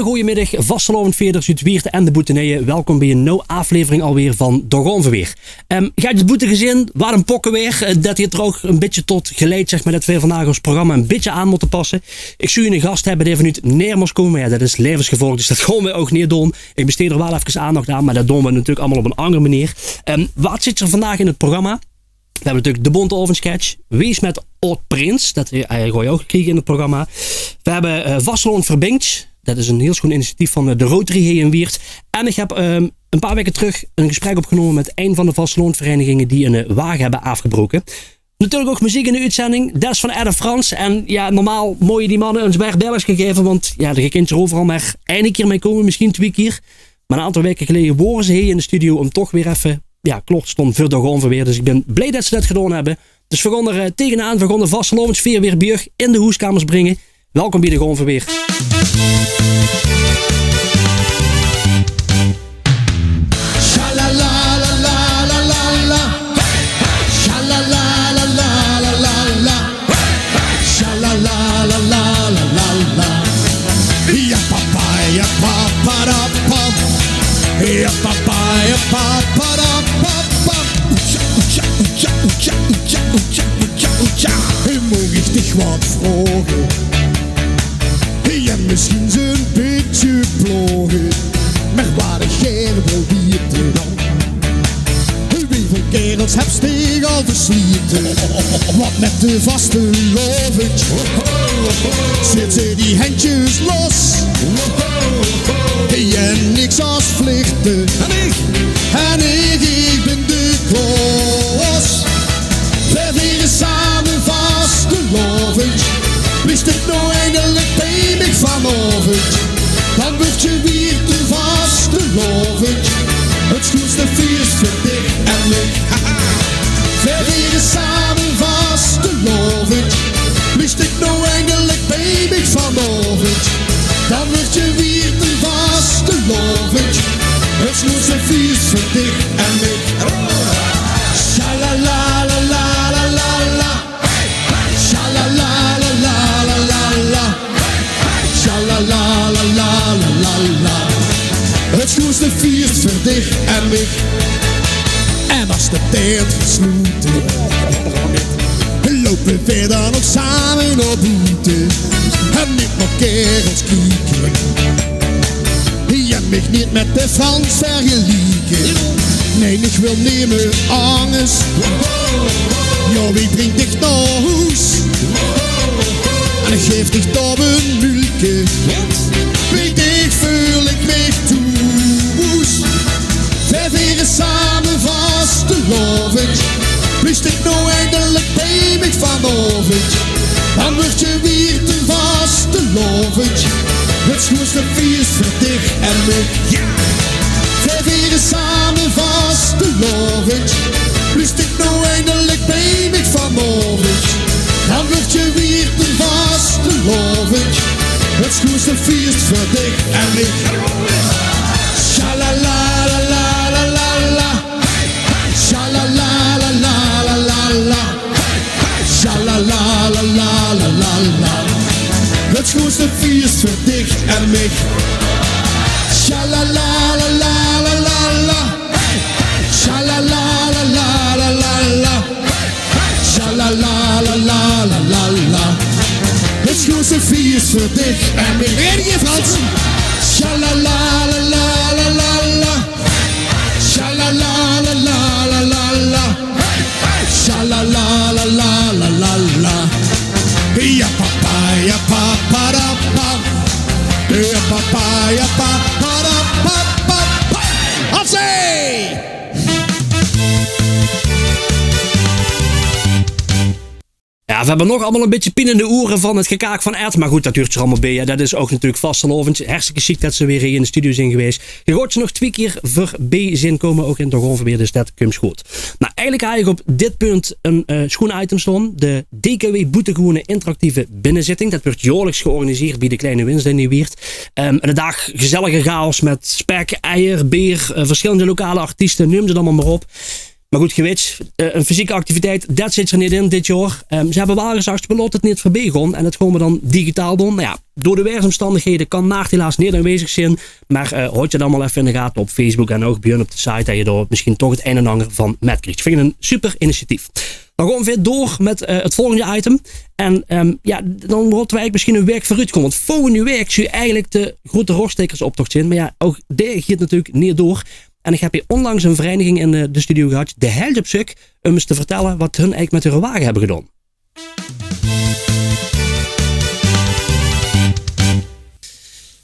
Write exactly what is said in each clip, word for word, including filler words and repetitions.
Goeiemiddig, vastelaovendveerders oet Wieërt en de Boeteneie. Welkom bie 'n nuuj aaflevering alweer van Dao gaon v'r weer. Ehm, geer höb 't boete gezeen, waat 'n pokkeweer. Eh, det haet d'r ouch 'n bietje tot geleid, zeg maar, det v'r vandaag ós programma 'n bietje aan mótte passe. Ich zou 'ne gast höbbe dae vanoet Neer mós kómme, mer jao, det is laevensgevaorlik, dus det gaon v'r ouch neet doon. Ich besteej d'r waal efkes aandach aan, mer det doon v'r natuurlik allemaol op 'n anger meneer. Ehm, waat zit d'r vandaag in 't programma? V'r höbbe natuurlik de Bonte Aovendsketch. Wie is 't mit Aod Prins? Det, eh, gaon v'r ouch kriege in 't programma. V'r höbbe, eh, Vastelaovend Verbinjt. Det is 'n hiel sjoeën initiatief van, eh, de Rotary hie in Wieërt. En ich höb, ehm, 'n paar waeke trök 'n gesprek opgenómme mit ein van de vastelaovesvereiniginge die 'n, eh, wage höbbe aafgebroke. Natuurlik ouch meziek in de oetzending. Det is van Edde Frans. En jao, normaal mótte die manne ós berg belletjes gaeve, want jao, geer kint d'r euveral mer eine kier mit kómme, mesjien twieë kier. Mer 'n aantal waeke geleje wore ze hie in de studio óm toch weer effe, jao, klaor te staon veur Dao gaon v'r weer. Dus ich bön blie det ze det gedaon höbbe. Dus v'r gaon d'r, eh, taengenaan, v'r gaon de vastelaovessfeer weer bie uch in de hoeskamers bringe. Welkom bie Dao gaon v'r weer. Sjalalalalalala. Sjalalalalalala. Jao, papa, jao, papa, da, pap. Jao, papa, jao, papa, da, pap, pap. Oetsja, oetsja, oetsja. Moog ich dich waat vraoge? Jao, mesjien zoe'n bietje plaoge. Mer waat ich gaer wil weite, wieväöl kaerels höbs dich al versliete? Waat mit de vastelaovendj? Zèt ze die hendjes los? Jao, niks as vlichte. En ich? En ich, ich bön de klos. Veer viere same vastelaovendj. Bis dich noe eindelik bie mich vanaovendj? Dan wuuertj 't weer de vastelaovendj. 't Sjoenste fieës veur dich en mich. Veer viere same vastelaovendj. Bis dich noe eindelik bie mich vanaovendj? Dan wuuertj 't weer de vastelaovendj. 't Sjoenste fieës veur dich en mich. Sjalalalalalala. Sjalalalalalala. Sjalalalalalala. 't Sjoenste fieës veur dich en mich. En as de tent gesloete, loupe veer dan nog same nao boete. En neet nao kaerels kieke. Jao, mich neet mit de Frans vergelieke. Nae, ich wil neet mie angers. Jao, ich bring dich nao hoes. En ich gaef dich dao e muulke. Bie dich veul ich mich thoes. Veer viere same vastelaovendj. Bis dich noe eindelik bie mich vanaovendj? Dan wuuertj 't weer de vastelaovendj. 't Sjoenste fieës veur dich en mich. Jao! Veer viere same vastelaovendj. Bis dich noe eindelik bie mich vanaovendj? Dan wuuertj 't weer de vastelaovendj. 't Sjoenste fieës veur dich en mich. Sjalalalalalala. Sjalalalalalala. Sjalalalalalala. 't Sjoenste fieës veur dich en mich. Sjalalalalalala. Sjalalalalalala. Sjalalalalalala. 't Sjoenste fieës veur dich en mich. Weer hie, Frans. Sjalalalalalala. Sjalalalalalala. Sjalalalalalala. Jao, papa, jao, papa, da, pap. Jao, papa, jao, papa, da, pap, pap, pap. Hatsé! Jao, veer höbbe nog allemaol e bietje pien in de oere van 't gekaak van Ed. Mer good, det huuertj d'r allemaol bie, hè. Det is ouch natuurlik vastelaovendj. Hartstikke sjiek det ze weer hie in de studio zeen gewaes. Geer gaotj ze nog twieë kier veurbie zeen kómme, ouch in Dao gaon v'r weer, dus det kumtj good. Noe, eigelik haw ich op dit punt 'n, eh, sjoen item staon. De D K W Boetegewoon Interactieve Binnezitting. Det wuuertj jaorliks georganiseerd bie de Kleine Winsde in Wieërt. Ehm, 'ne daag gezellige chaos mit spek, eier, beer, eh, versjillende lokale artieste, neum ze allemaol mer op. Mer good, ge wèt, eh, 'n fysieke activiteit, det zit d'r neet in dit jaor. Ehm, ze höbbe waal gezag, we laote 't neet veurbie gaon en det gaon we dan digitaal doon. Mer jao, door de waersomstandighede kan Maart helaas neet aanwezig zeen. Mer, eh, haoj det allemaol effe in de gate op Facebook en ouch bie hun op de site, det ge dao mesjien toch 't ein en anger van mètkriegt. Vinj ich 'n super initiatief. Dan gaon we weer door mèt, eh, 't volgende item. En, ehm, jao, dan mótte we eigelik mesjien 'n waek veuroet kómme. Want volgende waek zów eigelik de Groete Rogstaekersoptoch zeen. Mer jao, ouch dae geit natuurlik neet door. En ich höb hie ónlangs 'n vereiniging in, eh, de studio gehad, de Held op Zök, óm ins te vertèlle waat hun eigelik mèt häöre wage höbbe gedaon.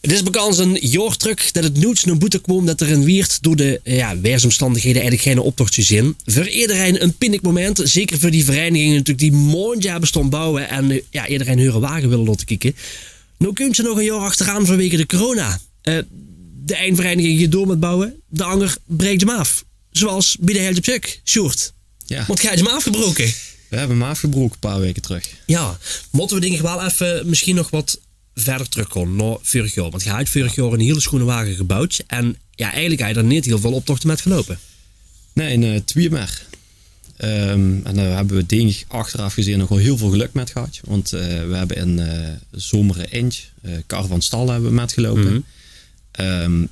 't Is bekans 'n jaor trök det 't noets nao boete kwaam det d'r in Wieërt door de, eh, jao, waersomstandighede eigelik geine optoch zów zeen. Veur ederein 'n pinnik moment, zeker veur die vereinigingen natuurlik die maondje höbbe staon bouwe en, eh, jao, ederein häöre wage wille laote kieke. Noe kump ze nog 'n jaor achteraan vanwege de corona. Eh, de ein vereiniging geit door mèt bouwe, de anger braek 'm aaf. Zoeals bie de Held op Zök, Sjoerd. Jao. Want geer höb 'm aafgebraoke. We höbbe 'm aafgebraoke 'n paar waeke trök. Jao, mótte we dink ich waal effe mesjien nog waat wiejer trökgaon nao veurig jaor. Want geer höb veurig jaor 'n hiel sjoene wage geboewd. En jao, eigelik höb geer d'r neet hiel väöl optochte mèt geloupe. Nae, in, eh, twieë mer. Ehm, en dao höbbe we, dink ich, achteraaf gezeen nog waal hiel väöl gelök mèt gehad. Want, eh, we höbbe in, eh, Zomeren eintj, eh, Kar van Stal höbbe we mètgeloupe. Mhm. Ehm,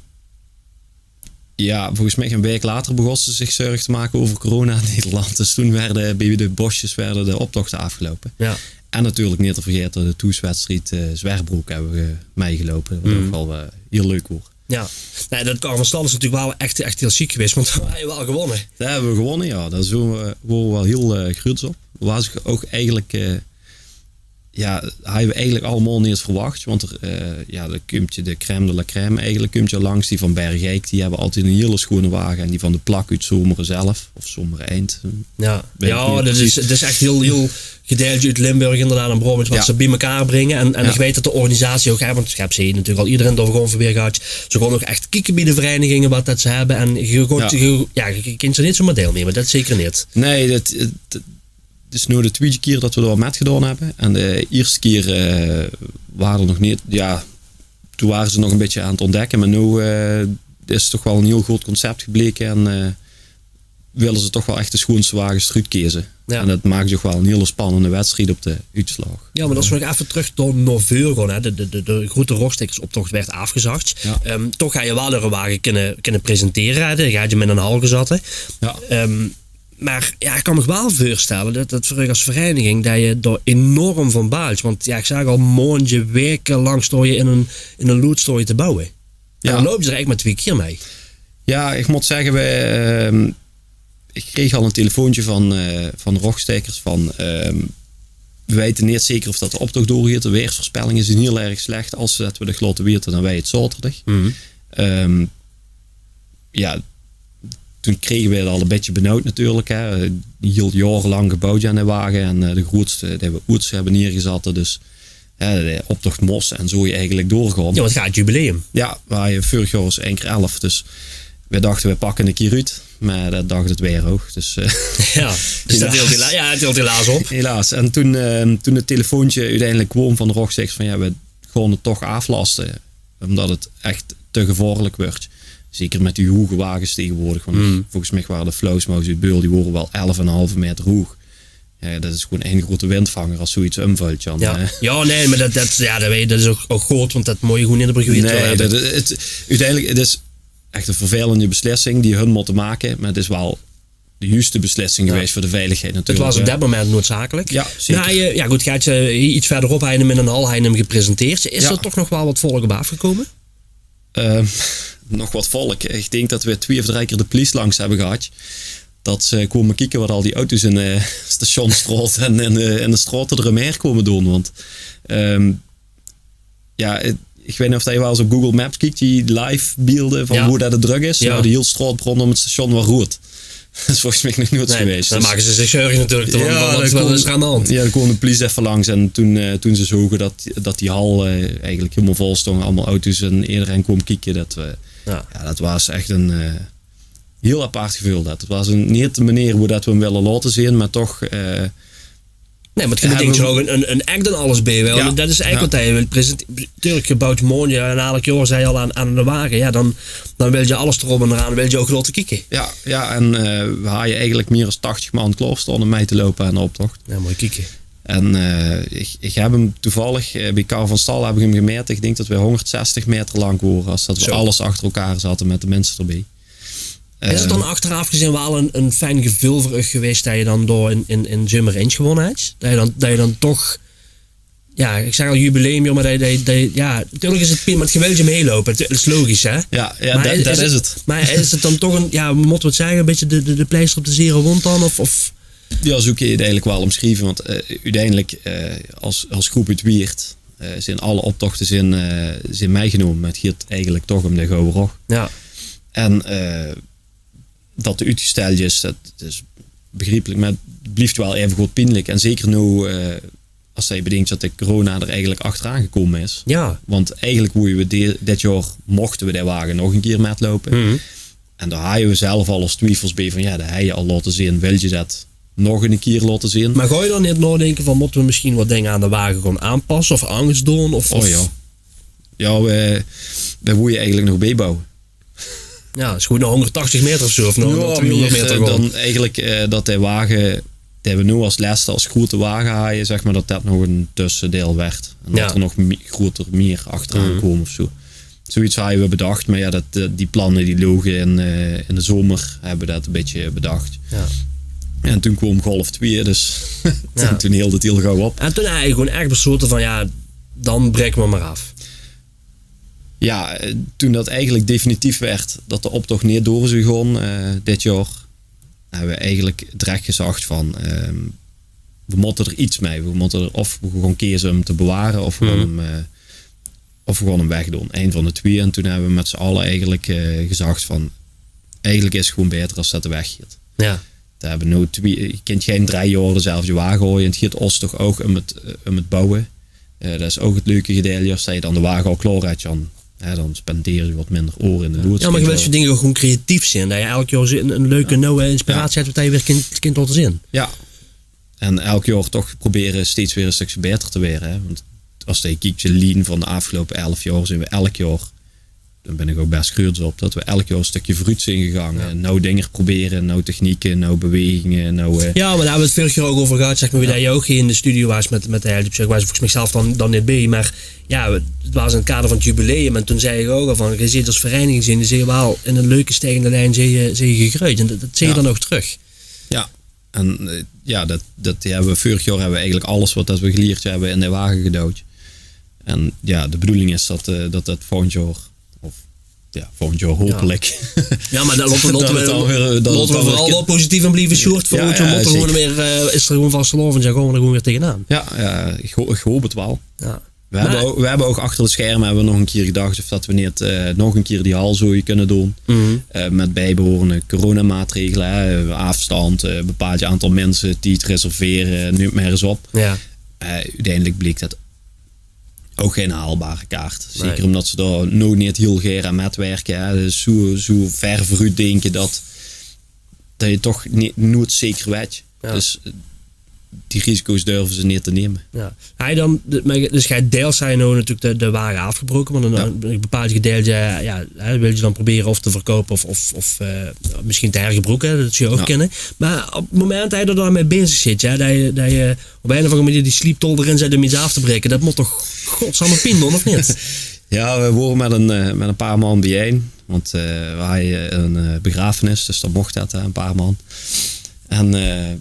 jao, volges mich 'n waek later begós ze zich zörg te make euver corona in Nederland. Dus toen waerde bie de bosjes waerde de optochte aafgeloupe. Jao. En natuurlik neet te vergaete de thoeswedstried, eh, Zwerbrugge höbbe we mètgeloupe. Wat ouch waal, eh, hiel leuk waor. Jao. Nae, det Kar van Stal is natuurlik waal ech, ech hiel sjiek gewaes, want dao höbbe we waal gewónne. Dao höbbe we gewónne, jao. Dao zeen we, waore we waal hiel, eh, gruuts op. Waas ouch eigelik, eh, jao, hawwe we eigelik allemaol neet verwach. Want d'r, eh, jao, dan kump de crème de la crème eigelik, kump langs. Die van Bergijk, die höbbe altied 'n hiel sjoene wage. En die van de Plak oet Zomeren zelf, of Zomeren eintj, eh, weit ich neet precies. Jao, det is, det is ech hiel, hiel gedeiltj oet Limburg inderdaad en Brabant, wat ze bie-ein bringe. En, en ich weit det de organisatie ouch, hè, want ich höb ze natuurlik al ederein dao gewoen veur weer gehad. Ze gaon ouch ech kieke bie de vereiniginge wat det ze höbbe. En ge gaot, jao, ge, jao, ge kèntj ze neet zomer deilnumme, det zeker neet. Nae, det, 't, 't is noe de twieëde kier det we dao mèt gedaon höbbe. En de ierste kier, eh, wore d'r nog neet, jao, toen wore ze nog 'n bietje aan 't ontdèkke. Mer noe, eh, is 't toch waal 'n hiel good concept gebleke. En, eh, wille ze toch waal ech de sjoenste wages d'roet keze. Jao. En det maak toch waal 'n hiel spannende wedstried op de oetslaag. Jao, mer es we nog effe trök doon nao veur gaon, hè. De, de, de, de Groete Rogstaekersoptoch waerd aafgezag. Jao. Ehm, toch höbs se waal 'ne wage kinne, kinne presentere, hè. Dae haet 'm in 'n hal gezatte. Jao. Ehm, mer jao, ich kan mich waal veurstelle det, det veur uch es vereiniging, det geer dao enorm van baalt. Want jao, ich zag al, maondje, waeke lang staon geer in 'n, in 'n loods staon geer te bouwe. En dan loup geer d'r eigelik mer twieë kier mei. Jao, ich mót zègke, we, ehm, ich kreeg al 'n telefoontje van, eh, van de Rogstaekers van, ehm, we weite neet zeker of det de optoch doorgeit. De waersveurspellinge zeen hiel erg slech. Es ze det we det laote weite, dan weite we 't zaoterdig. Mhm. Ehm, jao, toen krege we 't al 'n bietje benauwd natuurlik, hè. Hiel jaorelang geboewd aan de wage en, eh, de groetste dae we oets höbbe neergezatte. Dus hè, de optoch mós en zów eigelik doorgaon. Jao, want 't geit jubileum. Jao, we wore veurig jaor ins ein kier elf, dus we dachte, we pakke 'ne kier oet. Mer det dach 't waer ouch. Dus, eh, jao, dus det hèlt hela-, jao, 't hèlt helaas op. Helaas. En toen, ehm, toen 't telefoontje oeteindelik kwaam van de Rogstaekers van, jao, we gaon 't toch aaflaste, ómdet 't ech te gevaorlik wuuertj. Zeker mèt die hoege wages taegewoordig. Want volges mich wore de Flauwsmaus oet Beul, die wore waal elf en 'n halve maeter hoeg. Jao, det is gewoen ein groete windvanger es zoe get umvèltj, dan, jao. Eh. Jao, nae, mer det, det, jao, det weit, det is ouch, ouch good, want det mót geer gewoen neet op 't gewied höbbe. Nae, det, 't, oeteindelik, 't is ech 'n vervelende beslissing die hun mótte make, mer 't is waal de juuste beslissing gewaes veur de veiligheid natuurlik, hè. 't Waas op det moment noodzakelik. Jao, zeker. Nae, eh, jao, good, geer höbtj, eh, get wiejer op, höbtj geer 'm in 'n hal, höbtj geer 'm gepresenteerd. Is d'r toch nog waal get volk op aafgekómme? Ehm, nog get volk. Ich dink det we twieë of drei kier de pliesie langs höbbe gehad. Det ze kómme kieke waat al die auto's in de Stationsstraot en in de, in de straote d'rumhaer kómme doon. Want, ehm, jao, ich weit neet of geer waal ins op Google Maps kiektj, die live beelde van wie det 't drök is. Jao. Noe, de hiel straot róndóm 't station waas roead. Det is volges mich nog noeats gewaes. Nae, dan make ze zich zörg natuurlik, want waat is d'r aan de hand? Jao, dan kwaam de pliesie effe langs en toen, eh, toen ze zoge det, det die hal, eh, eigelik hielemaol vol stóng, allemaol auto's en ederein kwaam kieke, det we, jao, det waas ech ein, eh, hiel apart geveul. Det, det waas ein, neet de meneer wie det we 'm wille laote zeen, mer toch, eh, Nae, want ge bedenk ouch ein, ein, ein act en alles bie, wel. Jao. Det is eigelik wat ge wilt presentere. Natuurlik, ge bouwt maonje en elk jaor zeet ge al aan, aan de wage. Jao, dan, dan wilt ge alles d'rop en d'raan, wilt ge ouch laote kieke. Jao, jao, en, eh, we haaje eigelik mier es tachtig man klaorstaon um mei te loupe aan de optoch. Jao, mooi kieke. En, eh, ich, ich höb 'm toevallig, eh, bie Kar van Stal höb ich 'm gemete. Ich dink det we hóngerdzestig maeter lank wore, es det we alles achter-ein zaote mit de minse d'rbie. Is 't dan achteraaf gezeen waal ein, ein fijn geveul veur uch gewaes det ge dan dao in, in, in Zummer ins gewónne höbt? Det ge dan, det ge dan toch, jao, ich zèk al jubileumjaor, mer det, det, det, jao, natuurlik is 't pien, want ge wilt mei loupe. 't Is logisch, hè? Jao, jao, mer det is 't. Mer is 't dan toch ein, jao, wie mót me 't zègke, ein bietje de, de, de pleister op de zere wónd dan, of, of? Jao, zoe kins se 't eigelik waal ómsjrieve, want, eh, oeteindelik, eh, es, es groep oet Wieërt, eh, zeen alle optochte zeen, eh, zeen meigenómme. 't Geit eigelik toch um de Gouwe Rog. Jao. En, eh, det 't oetgesteld is, det is begriepelik, mer 't blief waal aeve good pienlik. En zeker noe, eh, es se bedinks det de corona d'r eigelik achteraan gekómme is. Jao. Want eigelik woeje we di-, dit jaor, mochte we de wage nog ein kier mitloupe. En dao haaje we zelf al ós twiefels bie van, jao, det höbs se al laote zeen, wils se det nog ein kier laote zeen? Mer gaon ge dan neet naodinke van, mótte we mesjien wat dinger aan de wage gaon aanpasse of angers doon? Of, of... O jao. Jao, we, we woeje eigelik nog biebouwe. Jao, is good, nao hóngertachtig maeter of zoe, of nao, nao twiehóngerd maeter, eh, dan eigelik, eh, det de wage, dae we noe es lèste, es groete wage haaje, zèk mer, det det nog ein tössedeil woort. En det d'r nog mie-, groeter mier achteraan kómme of zoe. Zoeiets haaje we bedach, mer jao, det, eh, die planne die loge in, eh, in de zomer, höbbe we det ein bietje bedach. Jao. En toen kwaam golf twieë, dus toen, toen hield 't hiel gauw op. En toen eigelik gewoon ech beslaote van, jao, dan braeke we mer aaf. Jao, eh, toen det eigelik definitief woort det de optoch neet door zou gaon, eh, dit jaor, höbbe we eigelik direk gezag van, ehm, we mótte d'r get mei. We mótte d'r, of we gaon keze um 'm te beware, of we gaon 'm, eh, of we gaon 'm wegdoon. Ein van de twieë. En toen höbbe we mit z'n alle eigelik, eh, gezag van, eigelik is 't gewoon baeter es det 'r weggeit. Jao. Dao höbbe we noe twieë, ge kint gein drei jaor dezelfde wage hawte. En 't geit ós toch ouch um 't, eh, um 't bouwe. Eh, det is ouch 't leuke gedeelte. Es se dan de wage al klaor höbs, dan, hè, dan spendeers se wat minder oere in de loods. Jao, mer ge wilt veur dinger ouch gewoon creatief zeen. Det ge elk jaor ein, ein leuke, nuje inspiratie höbt, wat ge weer kint, kint laote zeen. Jao. En elk jaor toch probere steeds weer ein stökske baeter te waere, hè. Want es ge kiekt, de lien van de aafgeloupe elf jaor, zeen we elk jaor, dao bön ich ouch bès gruuets op, det we elk jaor ein stökske veuroet zeen gegange. Jao. En nuuj dinger probere, nuuj technieke, nuuj beweginge, nuuj, eh... Jao, mer dao höbbe we 't veurig jaor ouch euver gehad, zèk mer, wie det ge ouch hie in de studio waas mit, mit de L G P. Dao waas ich volges mich zelf dan, dan neet bie, mer jao, 't waas in 't kader van 't jubileum. En toen zag ich ouch al van, ge zeet es vereiniging zeen, zeen ge waal in ein leuke stijgende lien, zeen ge, zeen ge gegreujd. En det, det zeen ge dan ouch trök. Jao. En, eh, jao, det, det höbbe we, veurig jaor höbbe we eigelik alles wat det we gelierd höbbe in de wage gedouwd. En jao, de bedoeling is det, eh, det det volgend jaor, of jao, volgend jaor hopelik. Jao, mer dan laote we, laote we, laote we veural waal positief en blieve, Sjoerd. Volgend jaor mót d'r gewoon weer, eh, is d'r gewoon vastelaovend, jao, gaon we d'r gewoon weer tegenaan. Jao, jao, ich ho-, ich hoop 't waal. Jao. We höbbe ouch, we höbbe ouch achter de scherme höbbe we nog ein kier gedach of det we neet, eh, nog ein kier die hal zouwe kinne doon. Eh, mit biebehorende coronamaatregele, hè, aafstand, eh, bepaald aantal minse, tied reservere, neum 't mer ins op. Jao. Eh, oeteindelik bleek det ouch gein haalbare kaart. Nae. Zeker ómdet ze dao noe neet hiel gaer aan mitwirke, hè. Dus zoe, zoe wied veuroet dinke det, det ge toch neet, noeats zeker wèts. Jao. Dus, eh, die risico's durve ze neet te numme. Jao. Höbs se dan, de, mer, dus ge höbt deils, zag ge noe natuurlik, de, de wage aafgebraoke, mer dan, dan bepaald gedeelte, jao, hè, wils se dan probere of te verkoupe of, of, of, eh, mesjien te hergebroeke, det zów ouch kinne. Mer op 't moment det ge d'r dan mei bezig zeet, jao, det ge, det ge op ein of anger meneer die sleeptol d'rin zèt um get aaf te braeke, det mót toch godsamme pien doon, of neet? Jao, we wore mit ein, eh, mit ein paar man biejein, want, eh, we haaje ein, eh, begrafenis, dus dan moch det, hè, ein paar man. En, eh,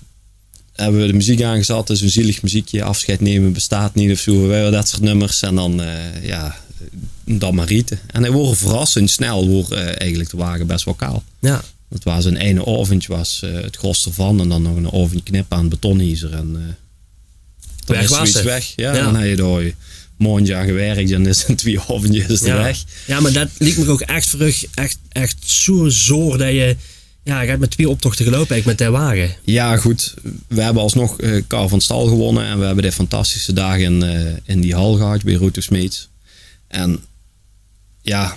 höbbe we de meziek aangezat, dus ein zielig meziekske, Afscheid nemen bestaat niet of zoe, weit ich, det soort nummers. En dan, eh, jao, dan mer riete. En hae woor verrassend snel, woor, eh, eigelik de wage bès waal kaal. Jao. Det waas in eine aovendj waas, eh, 't gros d'rvan en dan nog eine aovendj knippe aan betonhiezer en, eh, dan is 't zoeiets weg. Jao, dan höbs se dao maondj aan gewirk en is in twieë aovendje is 't weg. Jao, mer det liek mich ouch ech veur uch ech, ech zoe zwaor det ge Jao, ich höb mit twieë optochte geloupe, eigelik mit de wage. Jao, good. We höbbe alsnog, eh, Kar van Stal gewónne en we höbbe de fantastische daag in, eh, in die hal gehad bie Roto Smeets. En jao,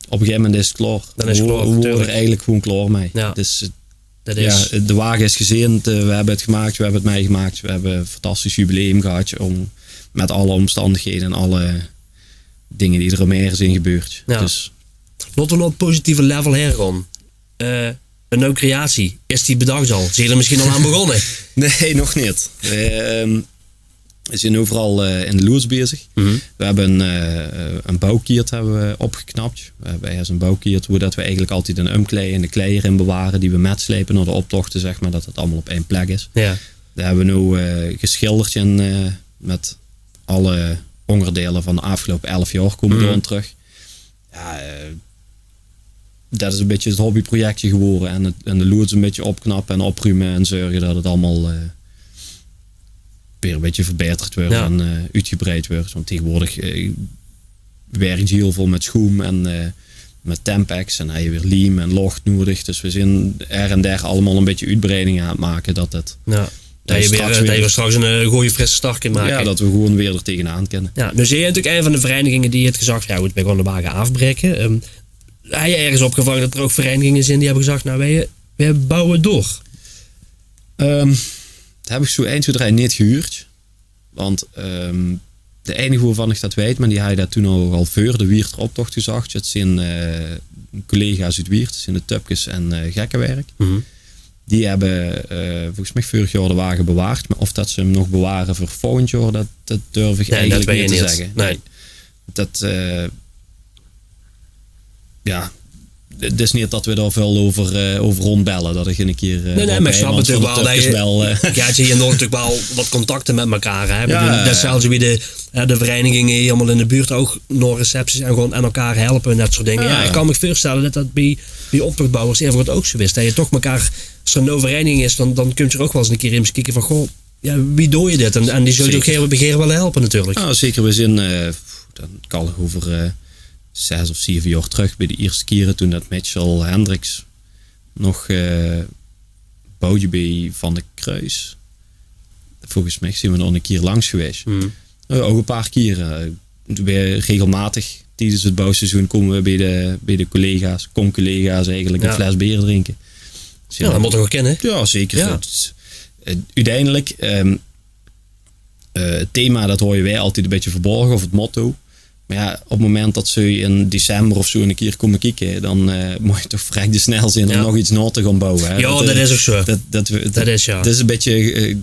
op ein gegaeve moment is 't klaor. Dan is 't klaor, natuurlik. We wore d'r eigelik gewoon klaor mei. Jao. Dus, eh, Dat is... Ja, de wage is gezeen, eh, we hebbe 't gemaak, we hebbe 't meigemaak, we hebbe 'n fantastisch jubileum gehad, óm, mit alle ómstandighede en alle dinger die d'r ómhaer zeen gebeurd. Ja. Dus... Laote we nao 't positieve level haer gaon. Eh, 'n nuuj creatie, is die bedach al? Zeet geer d'r mesjien al aan begós? Nae, nog neet. Ehm, we zeen euveral, eh, in de loods bezig. We hebbe 'n, eh, 'n bouwkiert hebbe we opgeknap. We hebbe ierst 'n bouwkiert wo dat we eigelik altied in ómkleie en de kleie d'rin beware die we mitslepe nao de optochte, zeg maar, dat 't allemaol op ein plek is. Ja. Dao hebbe we noe, eh, geschilderd en, eh, mit alle óngerdeile van de aafgeloupe elf jaor kómme dao trök. Ja, eh, dat is 'n bietje 't hobbyprojectje gewore. En 't, en de loods 'n bietje opknappe en oprume en zörge dat 't allemaol, eh, weer 'n bietje verbaeterd wuuert en, eh, oetgebreid wuuert. Want taegewoordig, eh, werks se hiel väöl mit sjoem en, eh, mit Tampax en höbs se weer liem en loch nuuedig. Dus we zeen her en dao allemaol 'n bietje oetbreidinge aan 't make dat 't... Ja. Dat je weer, eh, dat je weer straks 'n, eh, gooj frisse start kint make. Ja, dat we gewoen weer d'r taegenaan kinne. Ja, noe zeet geer natuurlik ein van de vereiniginge die haet gezag: ja good, we gaon de wage aafbraeke. Ehm, höbs se örges opgevange dat d'r ouch vereiniginge zeen die höbbe gezag: nou, we, we bouwe door? Ehm, dat heb ik zoe ein, twee, drei neet gehuurd. Want, ehm, de einige wovan ik dat weit, maar die haj dat toen al, al veur de Wieërter optocht gezag. Dat zeen, eh, collega's oet Wieërt, dat zeen de Tupkes en, eh, Gekkewerk. Die hebbe, eh, volges mich veurig jaor de wage bewaard, maar of dat ze 'm nog beware veur volgend jaor, dat, dat durf ik eigelik neet te zegge. Nae. Dat, eh, ja, 't is neet dat we dao väöl euver, eh, euver rondbelle, dat ik 'ne kier, eh, nae, nae, maar ik snap natuurlik waal dat je, ja, je, je hebt natuurlik waal wat contacte met mekaar, hè. Ja, ja. Dat zelfs wie de, ja, de vereiniginge hie allemaol in de buurt ouch nao recepties en gewoen aan mekaar helpe en dat soort dinger. Ja, ik kan mich veurstelle dat dat bie, bie optochtbouwers evengood ouch zoe is. Dat je toch mekaar, as d'r 'n euvereiniging is, dan, dan kump d'r ouch waal ins 'ne kier emes kieke van: goh, ja, wie doot ge dit? En, en die zult ouch gaer, gaer wille helpe natuurlik. Ja, zeker. We zeen, eh, dan kan ik euver, eh, zes of zeve jaor trök bie de ierste kiere toen dat Mitchell Hendricks nog, eh, bouwde bie Van de Kruis. Volges mich zeen we nog 'ne kier langs gewaes. Eh, ouch 'n paar kiere. Eh, we regelmatig tiedes 't bouwseizoen kome we bie de, bie de collega's, con-collega's eigelik 'n fles beer drinke. Ja, dat mot toch ouch kinne? Ja, zeker. Ja. Dat is, eh, oeteindelik, ehm, eh, 't thema, dat haoje weej altied 'n bietje verborge, of 't motto. Maar ja, op 't moment dat ze in december of zoe 'ne kier kome kieke, dan, eh, mot je toch verrek de snel zeen om nog iets nao te gaon bouwe, hè. Ja, dat, eh, dat is ouch zoe. Dat, dat we, dat is, ja, dat is 'n bietje, eh,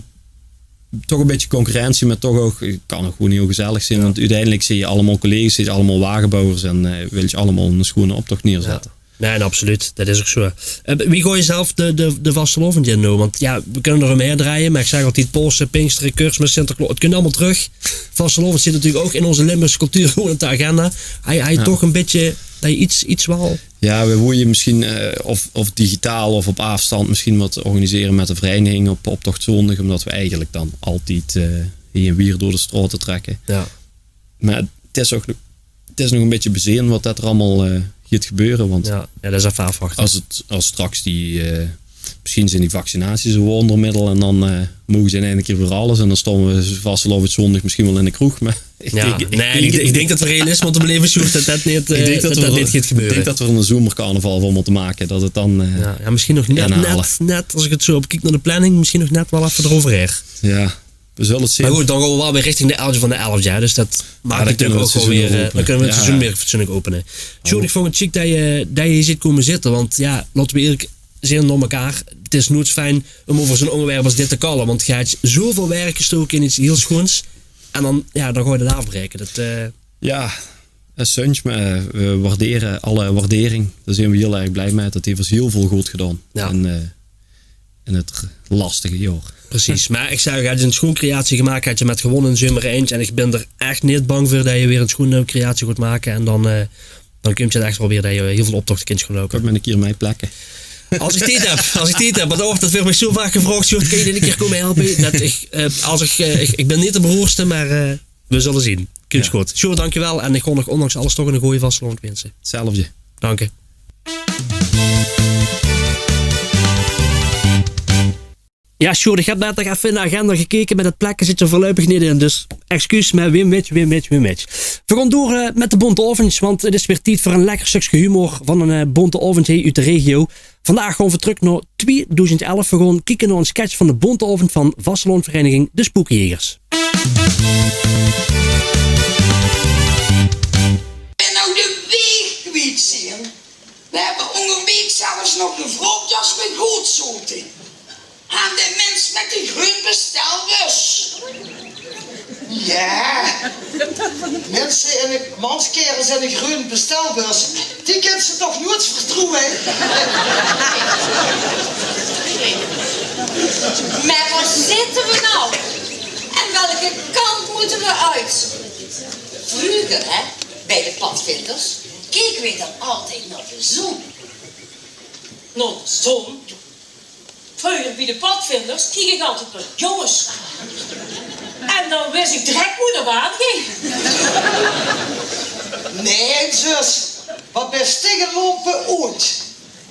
toch 'n bietje concurrentie, maar toch ouch, eh, kan ouch gewoen hiel gezellig zeen, want oeteindelik zeen je allemaol collega's, zeen je allemaol wagebouwers en, eh, wils se allemaol 'ne sjoene optocht neerzette. Ja. Nae, nae, absoluut. Dat is ouch zoe. Eh, wie gaoje zelf de, de, de vastelaovend in noe? Want ja, we kinne d'r ómhaer drejje, maar ik zeg altied: Paose, Pinkstere, Kersmis, Sinterklaos, 't kump allemaol trök. Vastelaovend zit natuurlik ouch in ozze Limburgse cultuur gewoen op de agenda. Haj, haj toch 'n bietje dat je iets, iets waal... Ja, we woeje misschien, eh, of, of digitaal of op aafstand misschien wat organisere met de vereniging op optochtzóndig, omdat we eigelik dan altied, eh, hie in Wieërt door de straote trekke. Ja. Maar 't is ouch, 't is nog 'n bietje bezeen wat dat d'r allemaol, eh, geit gebeure, want ja, ja, dat is effe aafwachte. As 't, as straks die, eh, misschien zeen die vaccinaties 'n wondermiddel en dan, eh, moge ze in eine kier weer alles en dan staon we vastelaovend zóndig misschien waal in de kroeg, maar ik dink, ik dink dat we realistisch mótte blieve, Sjoerd, dat dat neet, eh, dat dat neet geit gebeure. Ik dink dat we 'ne zomercarnaval van mótte make, dat 't dan, eh, ja, ja, misschien nog net, net, net, as ik 't zoe op kiek nao de planning, misschien nog net waal effe d'reuverhaer. Ja. We zulle 't zeen. Maar good, dan gaon we waal weer richting de elfde van de elfde, hè. Dus dat maak natuurlik ouch waal weer, eh, dan kinne we 't seizoen weer fatsoenlik opene. Sjoerd, ik vónj 't sjiek dat je, dat je hie zit kome zitte, want ja, laote we ierlik zeen nao mekaar. 't Is noeits fijn om euver zoe'n óngerwerp as dit te kalle, want ge het zoeväöl werk gestoke in iets hiel sjoens. En dan, ja, dan gaoje dat aafbraeke. Dat, eh, ja, dat is zunj, maar, eh, we waardere alle waardering. Dao zeen we hiel erg blij met. Dat haet ós hiel väöl good gedaon. Ja. En, eh, in 't lastige jaor. Precies. Maar ik zeg, het is 'n sjoen creatie gemaak, het je met gewoen in zoemer eintje. En ik bin d'r echt neet bang veur dat je weer 'n sjoen creatie gaot make. En dan, eh, dan kump 't echt waal weer dat je hiel väöl optochte kins gaon loupe. Kom maar 'ne kier mei plekke. As ik tied heb, as ik tied heb, want dat weurt mich zoe vaak gevraogd: Sjoerd, kins se 'ne kier kome helpe? Dat ik, eh, as ik, eh, ik, ik bin neet de beroerdste, maar, eh, we zulle zeen. Kump good. Sjoerd, dankjewel. En ik gaon nog ondanks alles toch 'ne goje vastelaovend winse. 'Tzelfde. Dank je. Ja, Sjoerd, ich höb net nog effe in de agenda gekeke, mer det plekske zit d'r veurluipig neet in. Dus excuus, mer wim wit, wim wit, wim wit. Veer gaon door, eh, mit de Bonte Aovendj, want 't is weer tied veur ein lekker stökske humor van ein, eh, Bonte Aovendj hie oet de regio. Vandaag gaon veer trök nao twieëdoezend elf. Veer gaon kieke nao ein sketch van de Bonte Aovendj van vastelaovesvereiniging De Spookjägers. En nou de weeg kwiet zeen. Veer höbbe óngerweeg zelfs nog ein vrouwtje mit good zote. Aan de mins mit de greun bestelbus. Ja. Minse in de manskerels in de greun bestelbus, die kins se toch noeits vertroewe, hè? Mer wo zitte veer nou? En welke kant mótte veer oet? Vreuger, hè, bie de padvinders, keke veer dan altied nao de zon. Nao de zon? Vreuger bie de padvinders keek ich altied nao de jónges. En dan wis ich direk wo d'r water ging. Nae, zus, wat bis dich ein lompe oet.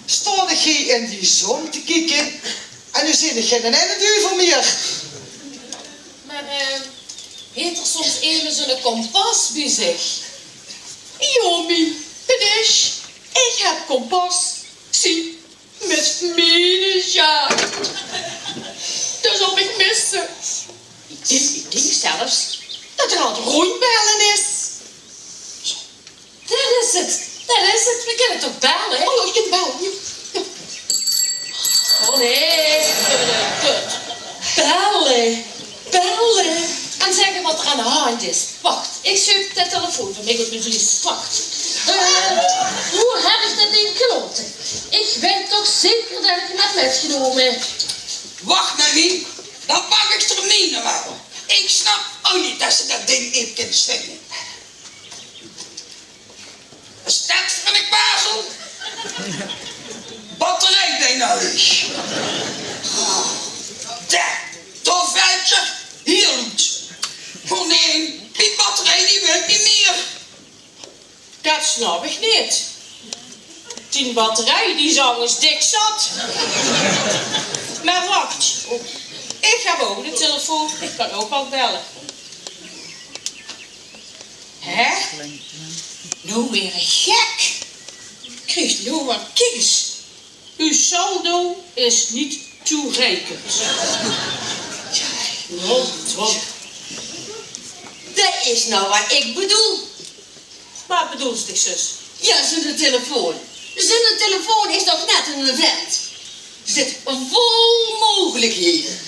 Staon ich hie in die zon te kieke en noe zeen ich geine eine duvel mieër. Mer, eh, haet d'r soms eine zoe'n kompas bie zich? Jao, mien, det is. Ich höb kompas. Zie, mit miene Sjaak. Dus of ich misse. Ich dink, ich dink zelfs det d'r aan 't róndjbelle is. Det is 't, det is 't. Veer kinne toch belle? Oh, ich kin belle. Jao. Oh nae, kut. Belle. Belle en zègke wat d'r aan de handj is. Wach, ich zeuk de telefoon van mich oet mien vlies. Wach. Eh, wo höb ich det dink gelaote? Ich weit toch zeker det ich 'm höb mitgenómme. Wach, Nelly, dan pak ich d'r miene waal. Ich snap ouch neet det se det dink neet kins vinje. Is det veur eine kwazel? Batterie bienao leeg. Dao, dao vèlt 'r hiel oet. Oh nae, die batterie die wirk neet mieër. Det snap ich neet. Die batterie die zang is dik zat. Mer wach, ich höb ouch eine telefoon. Ich kan ouch waal belle. Hè? Noe weer gek. Krieg noe wat kiekers. Uw saldo is niet toereikend. Rot op. Det is noe wat ich bedoel. Wat bedoels dich, zus? Jao, zoe'n telefoon. Zoe'n telefoon is toch net ein vent. Zit vol meugelikheden.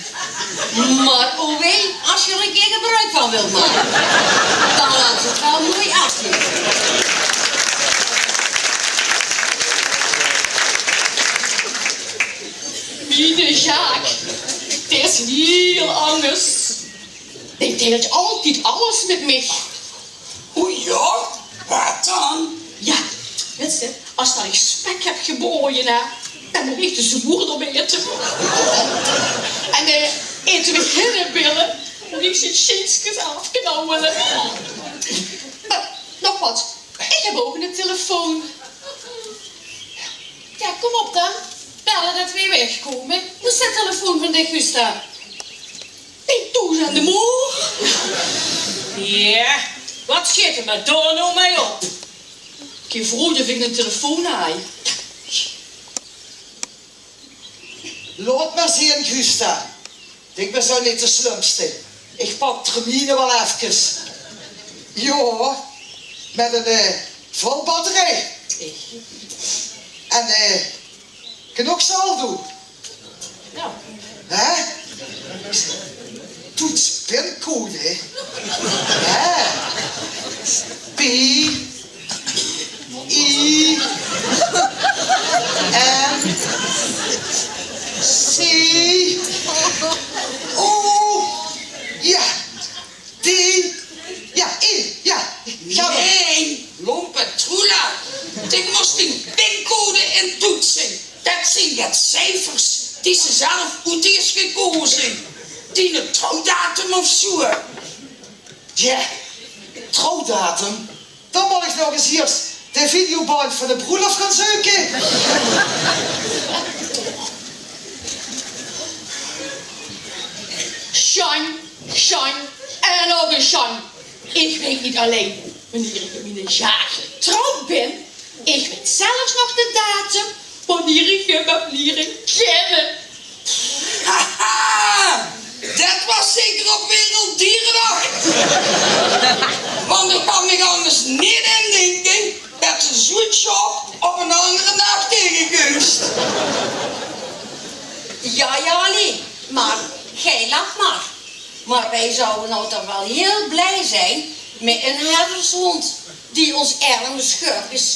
Mer o wee, es se d'r ein kier gebroek van wils make, dan laot se 't waal moei aafzeen. Miene Sjaak, dae is hiel angers. Dae deilt altied alles mit mich. O jao? Waat dan? Jao, wèts se, es det ich spek höb gebaoje, hè, dan mót ich de zwoer d'rop aete. En, eh, aete v'r hinnebille, mót ich zien sjinskes aafknauwele. Mer nog waat, ich höb ouch eine telefoon. Jao, kóm op dan. Belle det v'r wegkómme. Wo is de telefoon van dich, Gusta? Dink toe aan de moor. Jao, waat sjeet d'r mich dao noe mei op? Kiek, vroeger ving ich ein telefoon aan. Laot mer zeen, Gusta. Ich bön zoe neet de slumste. Ich pak d'r miene waal efkes. Jao, mit ein, eh, vol batterie. En, eh, genóg saldo. Jao. Hè? Toets pincode. Hè? P I N C O. Jao. Die, jao, ich, jao. Nae, lompe troela. Dich mós dien pincode intoetse. Det zeen get ciefers die se zelf oet höbs gekaoze. Diene trouwdatum of zoe. Jao, trouwdatum? Dan mót ich nog ins iers de videobandj van de broelof gaon zeuke. Sjank, sjank en nog ins sjank. Ich weit neet allein wienier ich mit miene Sjaak getrouwd bön, ich weit zelfs nog de datum wienier ich häöm höb liere kinne. Haha, det waas zeker op Werelddierendag. Want ich kan mich angers neet indinke det se zoe'n sjaap op 'nen angere daag taengekums. Jao, jao, Lee, mer geer lach mer. Mer veer zouwe noe toch waal hieël blij zeen mit eine herdershóndj dae ós erm sjöpkes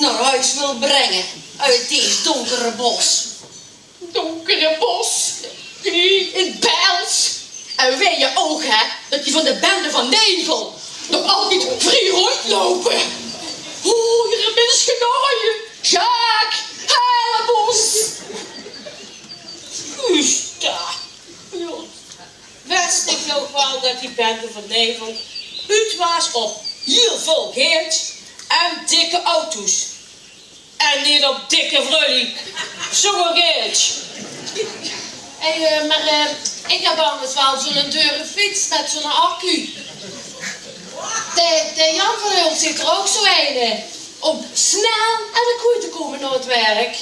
nao hoes wilt bringe oet dees dónkere bos. Dónkere bos, hie in 't Bels. En weit geer ouch, hè, det die van de bende van Nevel nog altied vrie róndjloupe. Hie, minse, Sjaak, help ós. Guus, dao. Jao. Wis ich nog waal det die bende van Nevel oet waas op hieël väöl geldj en dikke auto's. En neet op dikke vrulie. Zoe'n geldj. Hé, eh, mer, eh, ich höb angers waal zoe'n dure fiets mit zoe'n accu. De, de Jan van Hult zit d'r ouch zoe eine, eh, óm snel aan de koei te kómme nao 't werk.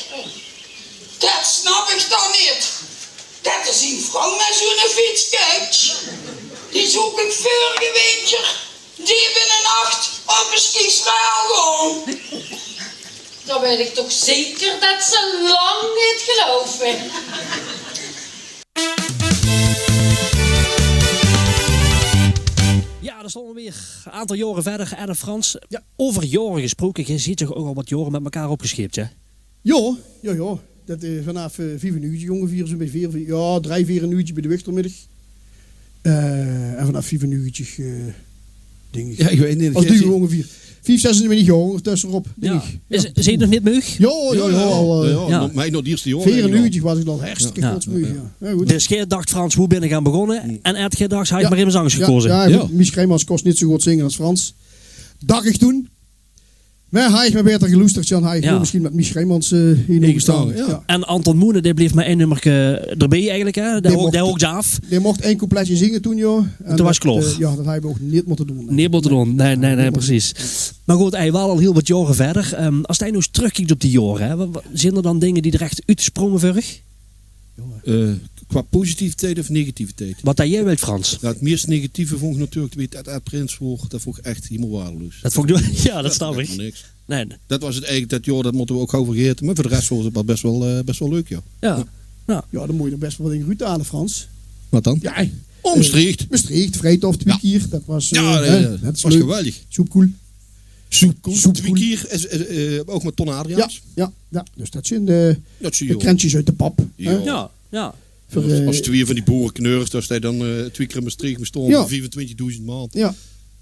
Det snap ich dan neet. Det d'r zien vrouw mit zoe'n fiets kump. Die zoog ich vörige winter, die binne nacht op de ski snel gaon. Dan weit ich toch zeker det ze lang neet gelouwe. Jao, dao staon v'r weer. Aantal jaore verder, Erf Frans. Jao. Euver jaore gesproke, geer zeet toch ouch al get jaore mit mekaar opgesjeep, hè? Jao, jao, jao. Det, eh, vanaaf, eh, viefennuuegetig óngeveer, zoe bie veer, veer, jao, drei, veerennuuegetig bie de Wichtermiddig. Eh, en vanaaf viefennuuegetig, eh, dink ich. Jao, ich weit neet. As duuj óngeveer. Vief, zesentwintig jaor óngertösse, Rob, dink ich. Jao. Is, zeet nog neet meug? Jao, jao, jao, al, eh, jao. Mer in de ierste jaore veerennuuegetig waas ich al hartstikke kotsmeug, jao. Jao, good. Dus geer dacht, Frans, wie bön ich aan begós? En geer dacht, haw ich mer ins angers gekoze. Jao, jao, good. Mies Krijmans kós neet zoe good zinge as Frans. Dach ich toen. Mer haw ich mer baeter geloesterd, Jan, haw ich noe mesjien mit Mies Schrijmans, eh, hie noe gestande. Jao. En Anton Moenen, dae bleef mer ein nummerke d'rbie eigelik, hè? Dae hookde aaf. Dae moch ein coupletje zinge toen, jao. En toen waas 't klaor. Eh, jao, det hawwe v'r ouch neet mótte doon, nae. Neet mótte doon. Nae, nae, nae, precies. Mer good, hae waas al hieël get jaore verder. Ehm, as geer noe ins trökkiek op die jaore, hè, wa-, wa-, zeen d'r dan dinger die d'r ech oetsprónge veur uch? Eh, qua positiviteit of negativiteit? Wat det geer wilt, Frans. Nou, 't meest negatieve vónj ich natuurlik wie det Ed prins woort. Det vónj ich ech hielemaol waardeloos. Det vónj ich, jao, det snap ich. Helemaol niks. Nae. Det waas 't eigelik, det jaor, det mótte v'r ouch gaw vergaete. Mer veur de res waas 't bes waal, eh, bes waal leuk, jao. Jao. Jao. Jao, dan mót ich nog bes waal dinger oethaole, Frans. Wat dan? Jao, Mestreech. Mestreech, Vrijthof twieë kier. Det waas, eh, jao, det waas geweldig. Soepkoel. Soepkoel, twieë kier, eh, eh, ouch mit Ton Adriaans. Jao, jao, jao. Dus det zeen, eh, de krentjes oet de pap, hè? Jao, jao. Veur, as, eh, as twieë van die boerekneurs, as die dan, eh, twieë kier in Mestreech mótte staon veur viefentwintigdoezend man. Jao.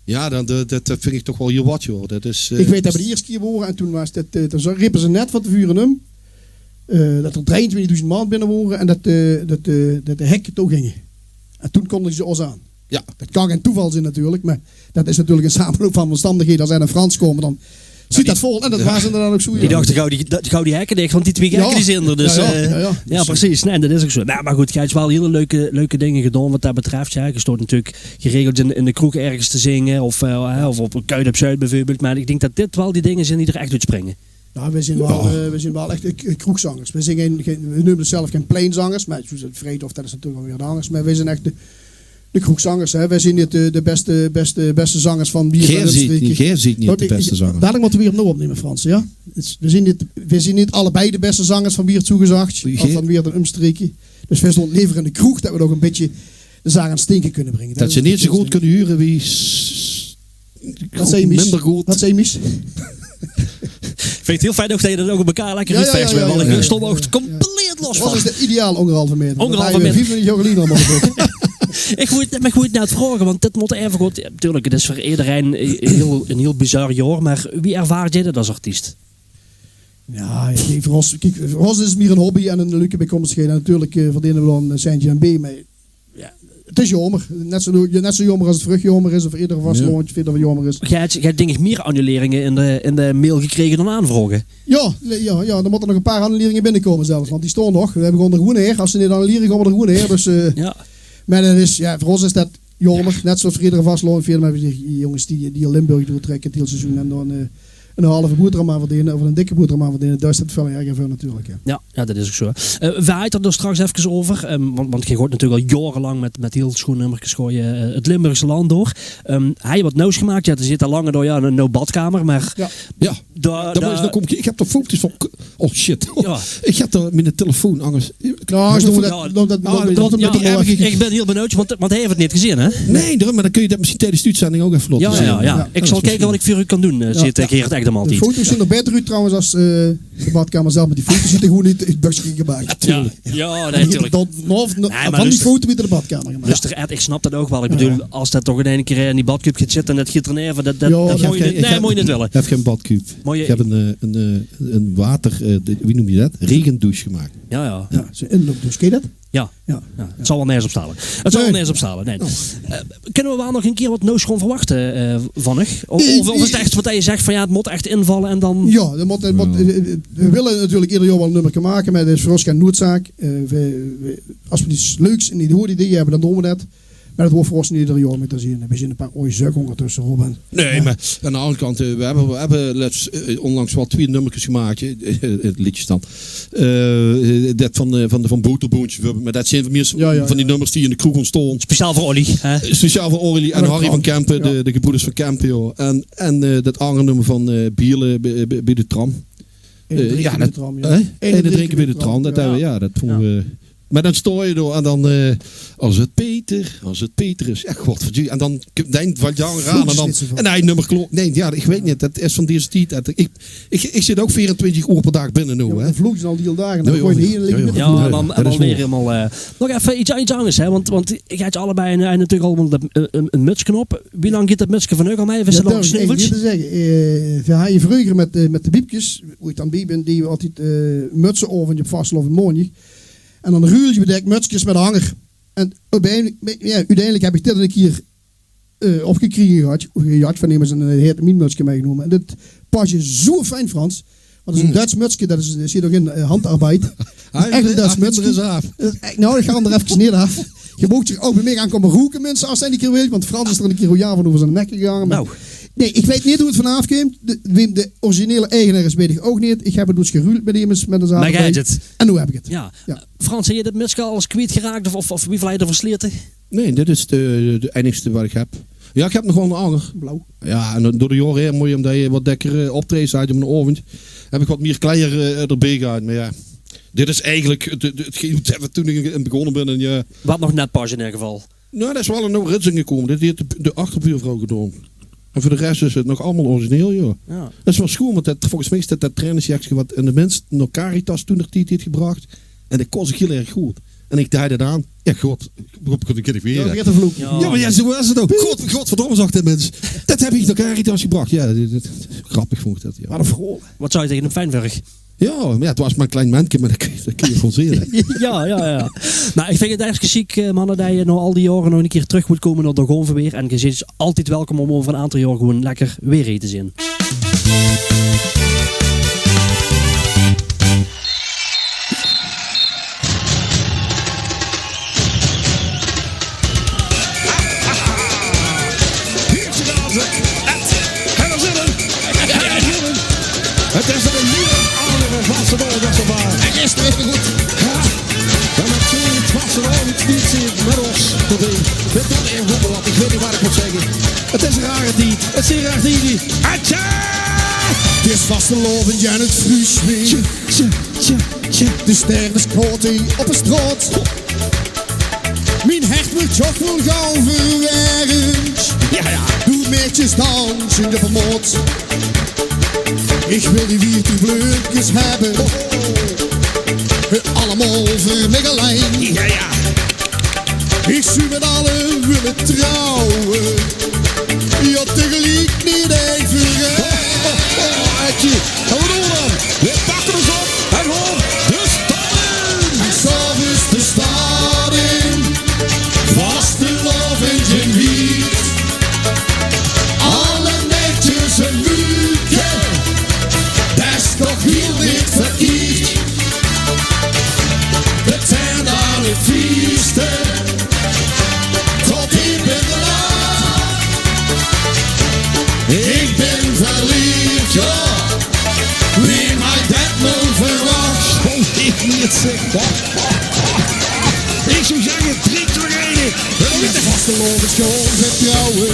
Jao, dan, eh, det, det vinj ich toch waal hieël wat, jao. Det is, eh, ich weit det v'r de ierste kier wore en toen waas det, eh, toen repe ze net van te vure óm, eh, det d'r drieëntwintigdoezend man binne wore en det, eh, det, eh, det de hekke toe ginge. En toen kónde ze ós aan. Jao. Det kan gein toeval zeen natuurlik, mer det is natuurlik ein sameloup van ómstandighede. As ein Frans kómme, dan zit det vol. En det waas inderdaad ouch zoe, jao. Die dachte, gaw die, gaw die hekke dich, want die twieë gekke die zeen d'r. Dus, jao, jao, eh, jao, precies. Nae, det is ouch zoe. Nae, mer good, geer höb waal hieël leuke, leuke dinger gedaon wat det betröf. Jao, geer staot natuurlik geregeld in, in de kroeg örges te zinge of, eh, hè, of op ein kuit op Zuid bieveurbeeld. Mer ich dink det dit waal die dinger zeen die d'r ech oetspringe. Jao, veer zeen waal, eh, veer zeen waal ech, eh, k-, kroegzangers. Veer zeen gein, gein, veer neume ós zelf gein pleinzangers, mer zoe es Vrijthof, det is natuurlik waal weer get angers. Mer veer zeen ech de, de kroegzangers, hè. Veer zeen neet de, de beste, beste, beste zangers van Wieërt en umstreke. Geer zeet neet de beste zangers. Dalik mótte veer opnumme, Frans, jao? Veer zeen neet, veer zeen neet allebei de beste zangers van Wieërt Zoegezag, of van Wieërt en umstreke. Dus veer staon leever in de kroeg, det veer nog ein bietje de zaak aan 't stinke kónne bringe. Det ze neet zoe good kónne hure wie s-, minder good. Wat zag Mies? Ich vinj 't hieël fijn ouch det geer det ouch op mekaar lekker oetverse, want ich stóng ouch compleet los van. Ros is de ideaal óngerhalve maeter. Óngerhalve maeter. Det hawwe v'r viefentwintig jaor geleje al mótte doon. Ich wou 't, mer ich wou 't net vraoge, want dit mót effe good, jao, natuurlik, 't is veur ederein ein hieël, ein hieël bizar jaor, mer wie ervaarde geer det as artiest? Jao, ich dink veur ós, kiek, veur ós is 't mier ein hobby en ein leuke biekómstigheid. En natuurlik, eh, verdeene v'r dan ein centje en bie, mer Jao, 't is jaomer. Net zoe, net zoe jaomer as 't vruchjaomer is, of eder vastelaovendj, of eder jaomer is. Geer höb, geer höb dink ich mier annuleringe in de, in de mail gekrege dan aanvraoge. Jao, jao, jao, d'r mótte nog ein paar annuleringe binnekómme zelfs, want die staon nog. Veer höbbe gewoon d'r gewoen haer. As ze neet annulere, gaon v'r d'r gewoen haer. Dus, eh, jao. Mer det is, jao, veur ós is det jaomer. Net zoeas veur eder vastelaovendfieër, mer die jónges die, die Limburg doortrèkke 't hiel seizoen en dan, eh, 'n halve boeteram aan verdene of 'n dikke boeteram aan verdene, dao is det väöl erger veur natuurlik, hè. Jao, jao, det is ouch zoe. Eh, veer hadde 't d'r straks efkes euver, ehm, want, want geer gaot natuurlik al jaorelank mit, mit hiel sjoon nummerkes gaot geer, eh, 't Limburgse land door. Ehm, höbs se get nuujs gemaak? Jao, d'r zit al langer door, jao, 'n, 'n nuuj badkamer, mer... Jao. Jao. Dao, dao mót ich nog kómme kieke. Ich höb d'r foto's van. Oh shit. Jao. Ich höb d'r miene telefoon angers. Jao, is nog det, det, det, det, ich bön hiel benuujd, want, want hae haet 't neet gezeen, hè? Nae, daorum, mer dan kóns se det mesjien tiedes de oetzending ouch effe laote zeen. Jao, jao. Ich zal kieke waat ich veur uch kan doon, eh, zit, eh, Gerard Ekdom altied. De foto's zeen nog baeter oet trouwens es, eh, de badkamer zelf, mer die foto's zeen gewoen oet 't bökske gemaak. Jao, nae, natuurlik. Van die foto oet de badkamer gemaak. Mister Ed, ich snap det ouch waal. Ich bedoel, es det toch in eine kier in die badkuup geit zitte en det geit d'r neve, det, det, det mót se neet, nae, mót se neet wille. Ich höb gein badkuup. Ich höb 'n, eh, 'n, eh, 'n water, eh, wie neum se det? Regendouche gemaak. Jao, jao. Jao, zoe'n inloopdouche, kins se det? Jao. Jao. Jao, 't zal waal nörges op stale. 't Zal waal nörges op stale, nae. Eh, kinne v'r waal nog 'ne kier get nuujs gaon verwachte, eh, van uch? Of, of is 't ech waat se zaes van, jao, 't mót ech invalle en dan... Jao, det mót, det mót, eh, eh, v'r wille natuurlik eder jaor waal 'n nummerke make, mer det is veur ós gein noodzaak. Eh, v'r, v'r, es v'r get leuks, 'n good idee höbbe, dan doon v'r det. Mer det hoof veur ós neet eder jaor mieë te zeen. V'r zeen 'n paar aoj zök óngertösse, Rob. Nae, mer aan de anger kant, eh, v'r höbbe, v'r höbbe lets, eh, ónlangs waal twieë nummerkes gemaak, eh, eh, leedjes dan. Eh, det van, eh, van de, van Boterboontje bieveurbeeld. Mer det zeen mieë van die nummers die in de kroeg óntstaon. Speciaal veur Olly, hè? Speciaal veur Olly en Harry van Kempen, de, de gebroeders van Kempen, jao. En, en, eh, det anger nummer van, eh, Biele bie, bie, bie de tram. Eine drinke bie de tram, jao. Eine drinke bie de tram, det höbbe v'r, jao, det vónje v'r. Mer dan staos se dao en dan, eh, es 't Peter, es 't Peter is. Jao, godverdomme. En dan k-, dan vèlt 't dich aan en dan, en hae nummer klaor. Nae, jao, ich weit neet. Det is van deze tied. Det, ich, ich, ich zit ouch veerentwintig oer per daag binne noe, hè. Jao, dan vloeks se al die daag. Jao, jao. Jao, en dan, en dan weer hielemaol, eh, nog effe get, get angers, hè. Want, want geer höbt allebei 'n, 'n, natuurlik allemaol 'n, 'n, 'n mutske op. Wie lang geit det mutske van uch al mei? Jao, det durf ich eigelik neet te zègke. Eh, veer hawwe vreuger mit, eh, mit de Biepkes, wo ich dan bie bön, deje v'r altied, eh, mutsenaovendj op vastelaovendj maondig. En dan ruilde v'r de mutskes mit de hanger. En oeteindelik, jao, oeteindelik höb ich dit 'ne kier, eh, opgekrege gehad, of gejat van emes en hae haet mien mutske mitgenómme. En dit pasde zoe fijn, Frans. Want 't is 'n Duits mutske, det is, d'r zit ouch in, eh, handarbeid. Det is ech 'n Duits mutske. Det is ech, noe, ich gaon 'm d'r efkes neet aaf. Geer moogt ouch bie mich aan kómme roke, minse, es geer 'ne kier wilt, want Frans is d'r 'ne kier royaal van euver zien nek gegange. Mer noe, nae, ich weit neet wo 't vanaaf kump. De, wae de originele eigenaar is, weit ich ouch neet. Ich höb 't dus geruild mit emes, mit 'ne zaak. Mer geer höbt 't. En noe höb ich 't. Jao. Jao. Frans, höbs se dit mutske al ins kwietgeraak of, of, of wieväöl höbs se d'r verslete? Nae, dit is de, de einigste waat ich höb. Jao, ich höb nog waal 'nen anger. Blauw. Jao, en door de jaore haer, mót, ómdet se get dèkker, eh, optraejes höbs op 'nen aovendj, höb ich get mieë kleier, eh, d'rbie gehad. Mer jao, dit is eigelik 't, 't, 'tgeen wo v'r toen in, in begós zeen. En jao. Waat nog net pas in eder geval. Noe, det is waal 'n nuuj rits ingekómme. Det haet de, de achterbuurvrouw gedaon. En veur de res is 't nog allemaol origineel, jao. Jao. Det is waal sjoon, want det, volges mich is det, det trainingsjekske waat 'ne mins nao Caritas toendertied haet gebrach. En det kós ich hiel erg good. En ich deej det aan. Jao, god, god, god, ich weer. Jao, weer te vloeke. Jao. Jao, mer jao, zoe waas 't ouch. God, godverdomme, zag de mins. Det höb ich nao Caritas gebrach. Jao, det, det, grappig vónj ich det, jao. Waat 'n verhaol. Waat zouws se taenge 'm fijn vurrig? Jao, mer jao, 't waas mer 'n klein menke, mer det kóns, det kóns se waal zeen, hè. Jao, jao, jao. Noe, ich vinj 't ech sjiek, eh, manne, det geer nao al die jaore nog 'ne kier trök mót kómme nao Dao Gaon V'r Weer. En geer zeet altied welkom óm euver 'n aantal jaor gewoen lekker weer hie te zeen. Hie is 't dan, zeg. Ed, höbs se zin in? Höbs se zin in? 't Is weer 'n hiel anger vastelaovendj es veur. 't Is weer good. Jao. Wae höbbe zoe 'n vastelaovendj neet gezeen mit ós d'rbie. Mit dat aer good, want ich weit neet waat ich mót zègke. 't Is 'n rare tied. 't Is 'n rare tied. Atja! 't Is vastelaovendj en 't vluus weer. Tje, tje, tje, tje. De sterne skaote op de straot. Mien hert wuuert toch waal gauw verwermd. Jao, jao. Door maedjes dansend op de mat. Ich wil die wieter bleumkes höbbe. Allemaol veur mich allein. Jao, jao. Ich zou mit alle wille trouwe. Jao, tegeliek neet eve. Ho, ho, ho, Edje. Gaon v'r door dan. V'r pakke ós op en gaon de stad in. En 's aoves de stad in. Vastelaovendj in Wiert. Alle maedjes en buurke. Det is toch hiel neet verkierd. De tent aan 't fieëste. Ich zou zègke, drink d'r eine. Mit de vastelaovend gaon v'r trouwe.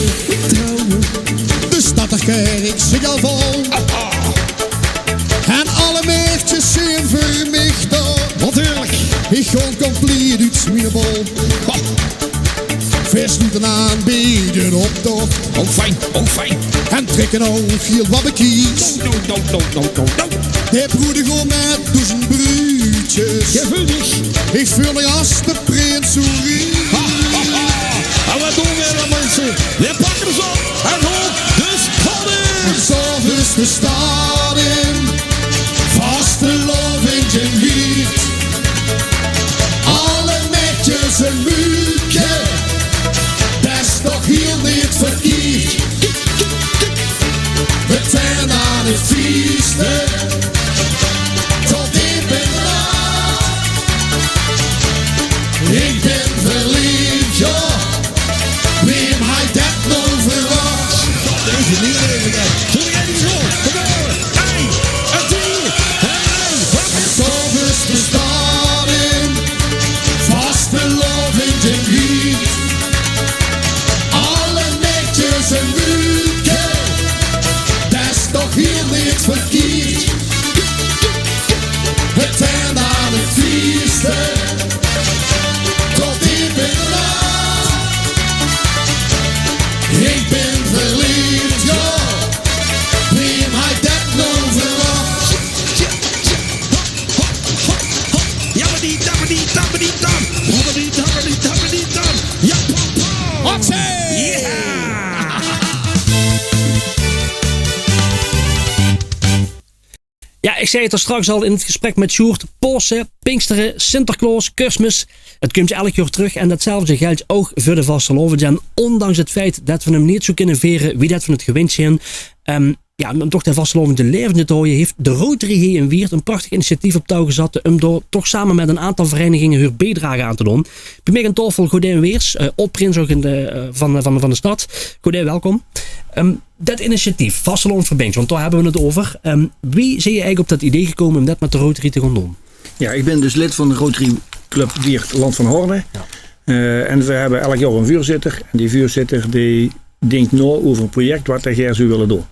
Trouwe. De Stadterkerk zit al vol. En alle maedjes zeen veur mich dao. Natuurlik. Ich gaon compleet oet mien bol. Veer sloete aan bie d'n optoch. Ouch fijn, ouch fijn. En trèkke ouch hiel wat bekieërs. No, no, no, no, no, no. De broedegom mit doezend bruudjes. Geweldig. Ich veul mich es de prins Oeri. Ha, ha, ha. En wat doon v'r dan, minse? V'r pakke ze op en op de spanning. S'aoves de stad in, vastelaovend in Wieërt. Alle maedjes en muutjes, det is toch hiel neet verkieërd. V'r zeen aan 't fieëste, tot diep in de nach. Ich bön verleefd, jao. Wae haw det noe verwach? Deze niet even, hè. Zullen we even zo? Kom maar. Hey, en die, en hey, hop. 's Aoves de stad in, vastelaovend in Wieërt. Alle maedjes en muutjes, det is toch hiel neet verkieërd. V'r zeen aan 't fieëste, tot diep in de nach. Ich bön verleefd, jao. Wae haw det noe verwach? Jabbedi, dabbedi, dabbedi, dam. Hobbedi, dabbedi, dabbedi, dam. Ja, papa. Opzij! Ja! Ja, ich zag 't d'r straks al in 't gesprek mit Sjoerd. Paose, Pinkstere, Sinterklaos, Kersmis. 't Kump elk jaor trök en datzelfde geldj ouch veur de vastelaovend. En ondanks 't feit det v'r 'm neet zo kinne viere wie det v'r 't gewindj zeen, ehm, ja, um toch de vastelaovend in laevendj te haoje, haet de Rotary hie in Wieërt 'n prachtig initiatief op touw gezat um dao toch same mit 'n aantal vereiniginge häör biedrage aan te doon. Bie mich aan taofel Godin Weers, eh, oud-prins ouch in de, eh, van, van, van de stad. Godin, welkom. Ehm, det initiatief, Vastelaovend Verbindj, want dao höbbe v'r 't euver. Ehm, wie zeet geer eigelik op det idee gekómme um det mit de Rotary te gaon doon? Ja, ich bön dus lid van de Rotary Club Wieërt Land van Horne. Ja. Eh, en v'r höbbe elk jaor 'ne veurzitter. En dae veurzitter dae dink nao euver e project wat hae gaer zou wille doon.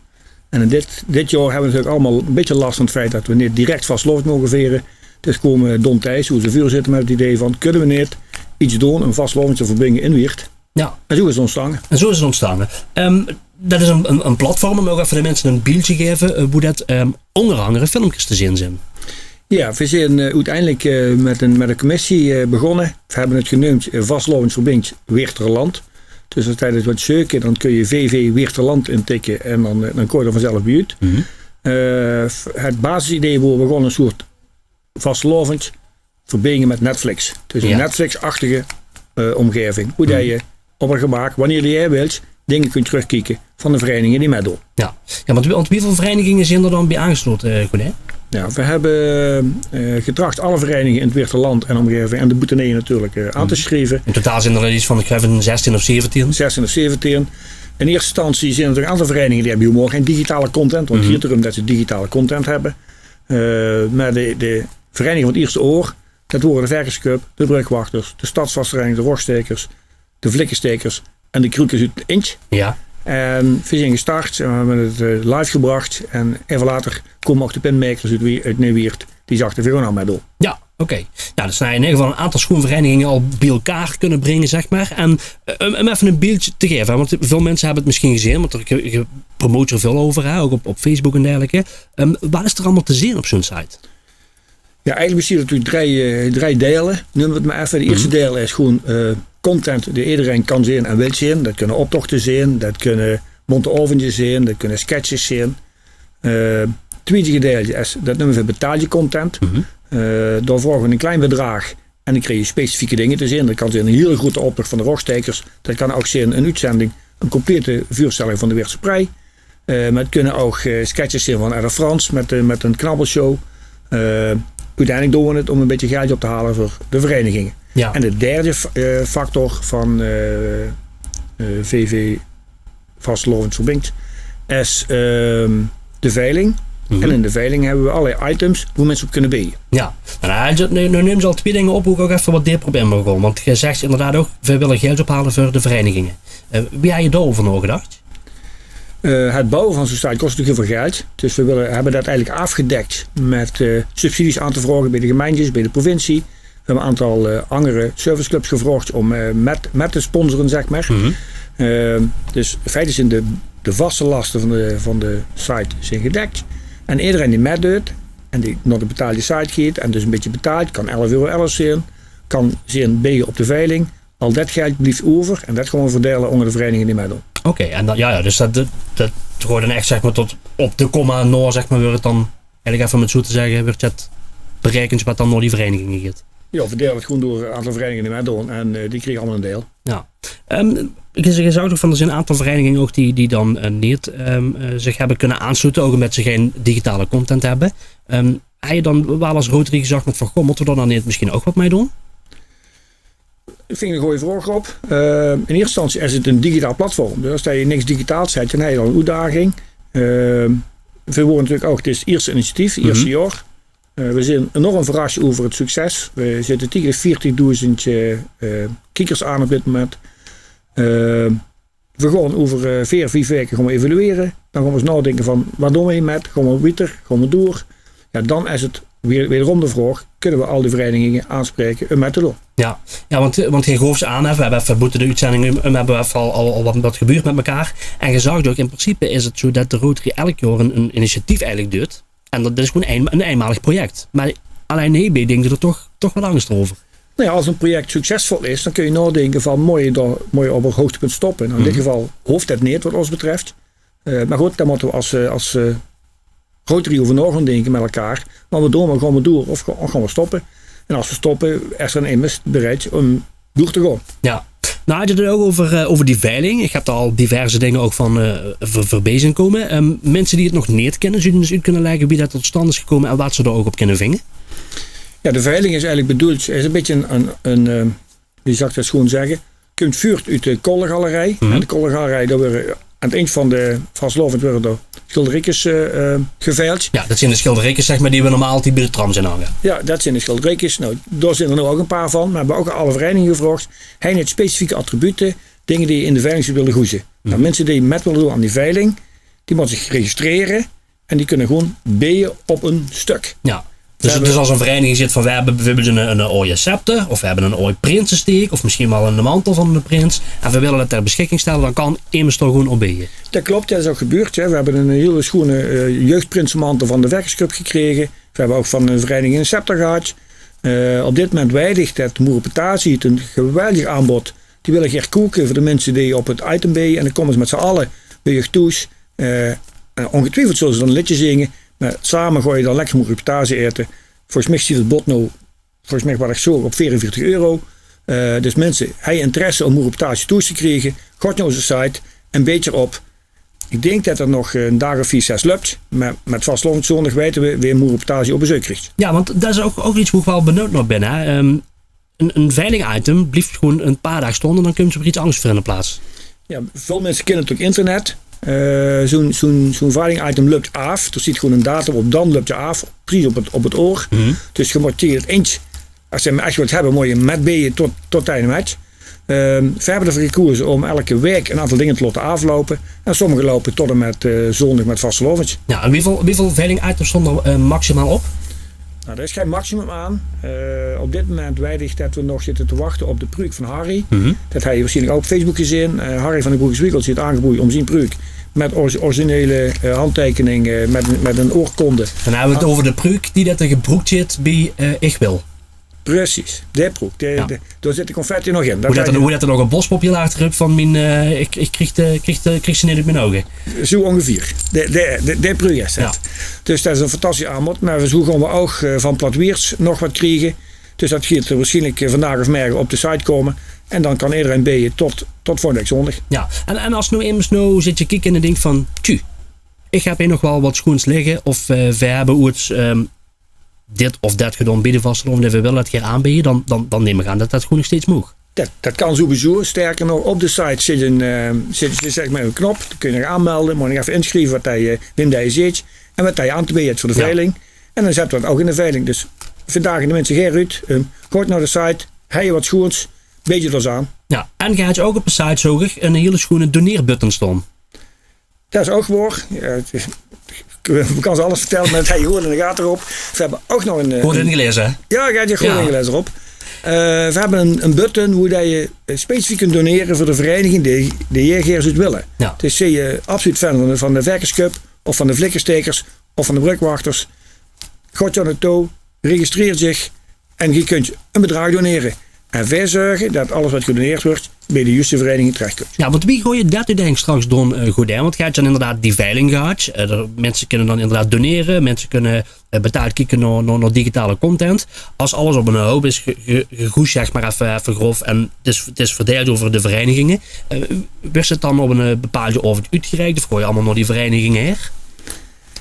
En in dit, dit jaor höbbe v'r natuurlik allemaol e bietje las van 't feit det v'r neet direk vastelaovend moge viere. Dus kómme Don Thijs, oze veurzitter, mit 't idee van: kónne v'r neet get doon um vastelaovend te verbinje in Wieërt? Ja. En zo is 't óntstange. En zo is 't óntstange. Ehm, det is ein, ein, ein platform um ouch effe de minse ein beeldje te gaeve, eh, wie det, ehm, ónger angere filmkes te zeen zeen. Ja, v'r zeen, eh, oeteindelik, eh, mit ein, mit ein commissie, eh, begós. V'r höbbe 't geneumd, eh, Vastelaovend Verbindj Wieërterland. Dus es se det wils zeuke, dan kóns se V V Wieërterland intikke en dan, eh, dan kóms se d'r vanzelf bie oet. Eh, f-, 't basisidee waor, v'r gaon ein soort vastelaovend verbinje mit Netflix. Dus ein Netflix-achtige, eh, ómgaeving. Wie det se op dien gemaak, wannier se wils, dinger kóns trökkieke van de vereiniginge die mitdoon. Ja. Ja, want, want wieväöl vereiniginge zeen d'r dan bie aangeslote, eh, Godin? Ja, v'r höbbe, eh, getrach alle vereiniginge in 't Wieërterland en ómgaeving en de boeteneje natuurlik, eh, aan te sjrieve. In totaal zeen d'r get van, ich geluif, zestien of zeventien. Zestien of zeventien. In ierste instantie zeen d'r natuurlik ein aantal vereiniginge die höbbe hielemaol gein digitale content, want 't geit d'rum det ze digitale content höbbe. Eh, mer de, de vereiniginge van 't ierste oor, det wore de Verkesköp, de Brögwachters, de Stadsvastelaovend, de Rogstaekers, de Vlikkestaekers en de Krielkes oet Intj. Ja. En v'r zeen gestart en v'r höbbe 't, eh, live gebrach. En effe later kome ouch de Pinmakers oet Wie-, oet Niewiert, die zagte: v'r gaon d'r mit door. Ja, oké. Nou, dus in eder geval ein aantal sjoen vereiniginge al bie-ein kónne bringe, zeg maar. En, eh, um, um effe ein beeldje te gaeve, hè, want väöl minse höbbe 't mesjien gezeen, want d'r, ge, ge promoot d'r väöl euver, hè, ouch op, op Facebook en dergelijke. Um, waat is d'r allemaol te zeen op zoe'n site? Ja, eigelik besteet 't oet drie, eh, drie deile, neume v'r 't mer effe. De ierste deil is gewoon, eh, content dae ederein kan zeen en wil zeen. Det kónne optochte zeen, det kónne bónte aovendje zeen, det kónne sketches zeen. Eh, 't twiede deiltje is, det neume v'r betaalde content. Eh, dao vraoge v'r ein klein bedraag en dan kriege v'r specifieke dinger te zeen. Det kan zeen ein hiel groete optoch van de Rogstaekers. Det kan ouch zeen ein oetzending, ein complete veurstelling van de Wieërtse Prei. Eh, mer 't kónne ouch, eh, sketches zeen van Erre Frans mit, eh, mit ein knabbelshow. Eh, oeteindelik doon v'r 't um ein bietje geldje op te haole veur de vereiniginge. Ja. En de derde f-, eh, factor van, eh, eh, V V Vastelaovend Verbindj is, ehm, de veiling. En in de veiling hebbe we allerlei items boe minse op kinne beje. Ja, nou, nou, nou, nou numme ze al twee dinger op boe ik ouk effe wat deper op in wil gaon. Want ge zegt inderdaad ouk, we wille geld ophale veur de vereiniginge. Eh, wie hebs se dao-euver naogedach? Eh, het bouwe van zoe'n site kost natuurlik hiel väöl geld. Dus we wille, hebbe det eigelik aafgedek met, eh, subsidies aan te vraoge beej de gemeintes, beej de provincie. We hebbe een aantal, eh, anger serviceclubs gevraogd om, eh, met, met te sponsoren, zeg maar. Eh, dus in feite zien de, de vaste laste van de, van de site zien gedek. En ederein die metdeut en die nao de betaalde site geit en dus een bietje betaalt, kan elf euro elf zien, kan zien beje op de veiling. Al det geld blief euver en det gaon we verdeile onger de vereiniginge die metdoon. Oké, en dan, ja, ja, dus det, det, det goeit dan echt, zeg maar, tot op de komma nao, zeg maar, wuurt het dan eigelik effe, om het zoe te zegge, wuurt het bereikend wat dan nao die vereiniginge geit. Ja, verdeile het gewoen door een aantal vereiniginge die metdoon en, eh, die kriege allemaol een deil. Ja. Ehm, ge, ge zag ouk van, er zien een aantal vereiniginge ouk die, die dan, eh, neet, ehm, eh, zich hebbe kinne aansloete, ouk omdet ze gein digitale content hebbe. Ehm, hebs se dan waal es Rotary gezag van, goh, mótte we dao dan neet misschien ouk wat mei doon? Ik vind het een goeie vraog, Rob. Eh, in eerste instantie is het een digitaal platform. Dus as se niks digitaals hebs, dan hebs se al een oetdaging. Eh, we wore natuurlik ouk, het is het eerste initiatief, het eerste jaor. Eh, we zien enorm verras euver het succes. We zitte tege de veertigdoezend, eh, eh, kiekers aan op dit moment. Eh, we gaon euver, eh, veer, vief waeke gaon we evaluere. Dan gaon we ens naodinke van, wat doon we hiermet? Gaon we wiejer? Gaon we door? Ja, dan is het weer, wederom de vraog, kinne we al die vereiniginge aanspraeke om met te doon? Ja, ja, want, eh, want ge gaofs aan, hè, we hebbe effe boete de oetzending um, um hebbe we effe al, al, al wat, wat gebeurd met mekaar. En ge zag ouk, in principe is het zoe det de Rotary elk jaor een, een initiatief eigelik deut. En det, det is gewoen ein, een einmalig project. Maar allein hiebie dinks se d'r toch, toch wat angers euver. Nou ja, as een project succesvol is, dan kun je naodinke van, mót je dao, mót je op een hoogtepunt stoppe? Nou, in dit geval hoof det neet, wat os betreft. Eh, maar good, dan mótte we as, eh, as, eh, Rotary euver nao gaon dinke met elkaar. Wat we doon, gaon we door of ga-, gaon we stoppe? En as we stoppe, is er immers bereid om door te gaon. Ja. Nou, had je het ouk over, eh, over die veiling. Ik heb er al diverse dinger ouk van, eh, ver-, veurbeej zien kome. Ehm, minse die het nog neet kinne, zouw je dus oet kinne legge wie det tot stand is gekome en wat ze dao ouk op kinne vinge? Ja, de veiling is eigelik bedoeld, is een bietje een, een, een, eh, wie zal ik det schoen zegge, kumt vuurt oet de Koldergalerij. En de Koldergalerij, dao weure aan het eind van de vastelaovend weure d'r schilderikes, eh, eh, geveild. Ja, det zien de schilderikes, zeg maar, die we normaal altied beej de tram zien hange. Ja, det zien de schilderikes. Nou, dao zien er nou ouk een paar van. Maar we hebbe ouk alle vereiniginge gevraogd, hebs se neet specifieke attribute, dinger die je in de veiling zouws wille hoeze? Nou, minse die met wille doon aan die veiling, die mótte zich registrere. En die kinne gewoen beje op een stök. Ja. Dus, dus as een vereiniging zit van, we hebbe beveurbeeld een, een aoje scepter, of we hebbe een aoj prinsesteek, of misschien waal een mantel van de prins, en we wille det ter beschikking stelle, dan kan emes dao gewoen op beje. Det klop, det is ouk gebeurd, hè. We hebbe een hiel schoene, eh, jeugdprinsemantel van de Wekkersclub gekrege. We hebbe ouk van een vereiniging een scepter gehad. Eh, op dit moment weit ik det Moerepetazie, het een geweldig aanbod. Die wille gaer koeke veur de minse die op het item beje. En dan kome ze met zien alle beej uch thoes. Eh, en ongetwiefeld zulle ze dan een leedje zinge, maar same gaon je dan lekker Moerepetazie aete. Volges mich zit het bod nou, volges mich wat ik zoog, op veerenveertig euro. Eh, dus minse, hebs se interesse om Moerepetazie thoes te kriege, gaot nao ozze site en beej d'r op. Ik dink det er nog een daag of vief, zes löpt, maar met vastelaovendszóndig weite we wee Moerepetazie op bezeuk kriegt. Ja, want det is ouk, ouk iets boe ik waal benuujd nao bin, hè. Ehm, een, een veilingitem blieft gewoen een paar daag staon en dan kump d'r weer iets angers veur in de plaats. Ja, väöl minse kinne het ouk internet. Eh, zoe'n, zoe'n, zoe'n veilingitem löpt aaf. D'r zit gewoen een datum op, dan löpt 'r aaf. Precies op het, op het oor. Dus ge mót het eind, as se hem echt wilt hebbe, mót je metbeje tot, tot 'r eind. Ehm, we hebbe erveur gekoeze om elke waek een aantal dinger te laote aafloupe. En sommige loupe tot en met, eh, zóndig met vastelaovend. Ja, en wieväöl, wieväöl veilingitems staon d'r, eh, maximaal op? Nou, d'r is gein maximum aan. Eh, op dit moment weit ik det we nog zitte te wachte op de pruuk van Harry. Det hebs se waarsjienlik ouk op Facebook gezeen. Eh, Harry van de Broekers Wiegel zit aangeboeid om zien pruuk met ori-, originele, eh, handteikening, eh, met, met een oorkonde. En dan hebbe we het over de pruuk die det er gebroekt zit beej, eh, Ich Wil. Precies, dae pruuk. Dae, dae, dao zit de confetti nog in. Hoe det, hoe det er nog op Bospop achter rupt van mien, eh, ik, ik krieg de, krieg de, krieg ze neet oet mien ouge. Zoe óngeveer. Dae, dae, dae, dae pruuk is het. Dus det is een fantastisch aanbod. Maar zoe gaon we ouk, eh, van Platwieërts nog wat kriege. Dus det geit er waarsjienlik, eh, vandaag of merge op de site kome. En dan kan ederein beje tot, tot volgende waek zóndig. Ja, en, en as now emes now zit te kieke en dink van, tju, ik heb hie nog waal wat schoens ligge. Of, eh, we hebbe oets, ehm, dit of det gedaon beej de vastelaovend en we wille det gaer aanbeje, dan, dan, dan num ik aan det det gewoen nog steeds maag. Det, det kan sowieso. Sterker nog, op de site zit een, eh, zit, zit, zeg maar, een knop. Dan kun je nog aanmelde, mót je nog effe inschrieve wat det je, wem det je zit. En wat hae aan te beje haet veur de veiling. En dan zette v'r dat ouch in de veiling. Dus v'r dage de minse gaer oet. Ehm, gaot nao de site, hei wat schoons, beej ós aan. Ja, en geer haet ouch op de site, zoog ich, 'n hiel schoene doneerbutton staon. Dat is ouch waor. Ja, 't is, v'r kinne alles vertelle, mer dat hei good in de gate op. V'r höbbe ouch nog 'n, eh, good ingelaeze, hè? Ja, geer haet 't good ingelaeze, Rob. Eh, v'r höbbe 'n, 'n button wo dat geer, eh, specifiek kint donere veur de vereiniging die, die geer gaer zouwt wille. Ja. Dus zeej geer absoluut fan van de, van de Vekkerscup of van de Vlikkerstekers of van de Brökwachters, gaot dao naotouw, registreert zich en geer kint 'n bedraag donere. En veer zörge dat alles wat gedoneerd wuuert beej de juuste vereiniging terechkump. Ja, want wie gaot geer dat oeteindelik straks doon, eh, Godin? Want geer haet dan inderdaad die veiling gehad. Eh, d'r, minse kinne dan inderdaad donere, minse kinne, eh, betaald kieke nao, nao, nao digitale content. Es alles op 'nen houp is ge-, ge-, gegoesj, zeg mer effe, effe grof, en 't is, 't is verdeild euver de vereiniginge, eh, wuuert 't dan op 'n, eh, bepaalde aovend oetgereik of gaot geer allemaol nao die vereiniginge haer?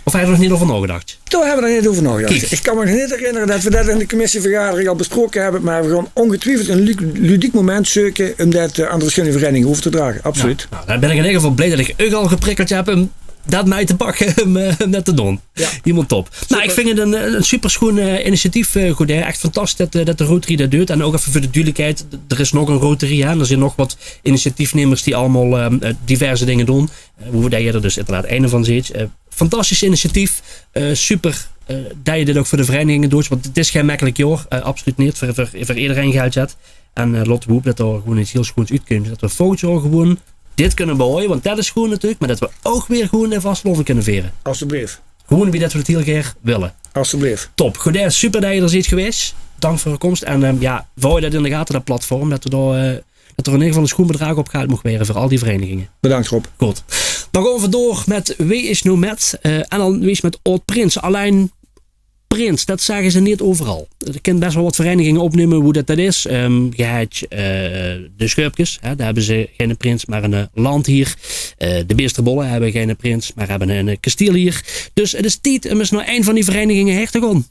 Of höb geer d'r nog neet euver naogedach? Dao höbbe v'r nog neet euver naogedach. Kiek. Ich kan mich nog neet herinnere dat v'r dat in de commissievergadering al besproke höbbe, mer v'r gaon óngetwiefeld 'n lu-, ludiek moment zeuke um dat, eh, aan de versjillende vereiniginge euver te drage. Absoluut. Ja, nou, dan bön ich in eder geval blie dat ich uch al geprikkeld höb um dat mei te pakke, um, eh, um dat te doon. Ja. Hielemaol top. Nou, ich vinj 't 'n, eh, 'n supersjoen, eh, initiatief, eh, Godin. Ech fantastisch dat, eh, dat de Rotary dat duit. En ouch effe veur de dudelikheid, d-, d'r is nog 'n Rotary, hè. D'r zeen nog wat initiatiefnemers die allemaol, eh, eh, diverse dinger doon. Eh, wo dat geer d'r dus inderdaad eine van zeet. Eh, fantastisch initiatief. Eh, super, eh, dat geer dit ouch veur de vereiniginge doot. Want 't is gein mekkelik jaor. Eh, absoluut neet. Veur, veur, veur ederein geld zet. En, eh, laote v'r hope dat d'r gewoen get hiel sjoens oetkump. Dat v'r volgend jaor gewoen dit kinne behaoje. Want dat is sjoen natuurlik. Mer dat v'r ouch weer gewoen de vastelaovend kinne viere. Alstublieft. Gewoen wie dat v'r 't hiel gaer wille. Alstublieft. Top. Godin, super dat geer d'r zeet gewaes. Dank veur uch kóms. En, ehm, ja, v'r haoje dat in de gate, dat platform. Dat d'r dao, eh, dat d'r in eder geval 'n sjoen bedraag opgehaold maag waere veur al die vereiniginge. Bedankt, Rob. Good. Dan gaon v'r door mit Wee is noe mit, eh, en dan wees mit aod-prins. Allein prins, dat zage ze neet euveral. D'r kinne bès waal wat vereiniginge opnumme wo dat, dat is. Ehm, geer höb, eh, de Sjeupkes, hè, dao höbbe ze geine prins, mer 'ne, eh, landheer. Eh, de Beesterbolle höbbe geine prins, mer höbbe 'ne, eh, kestielheer. Dus 't is tied um ins nao ein van die vereiniginge haer te gaon.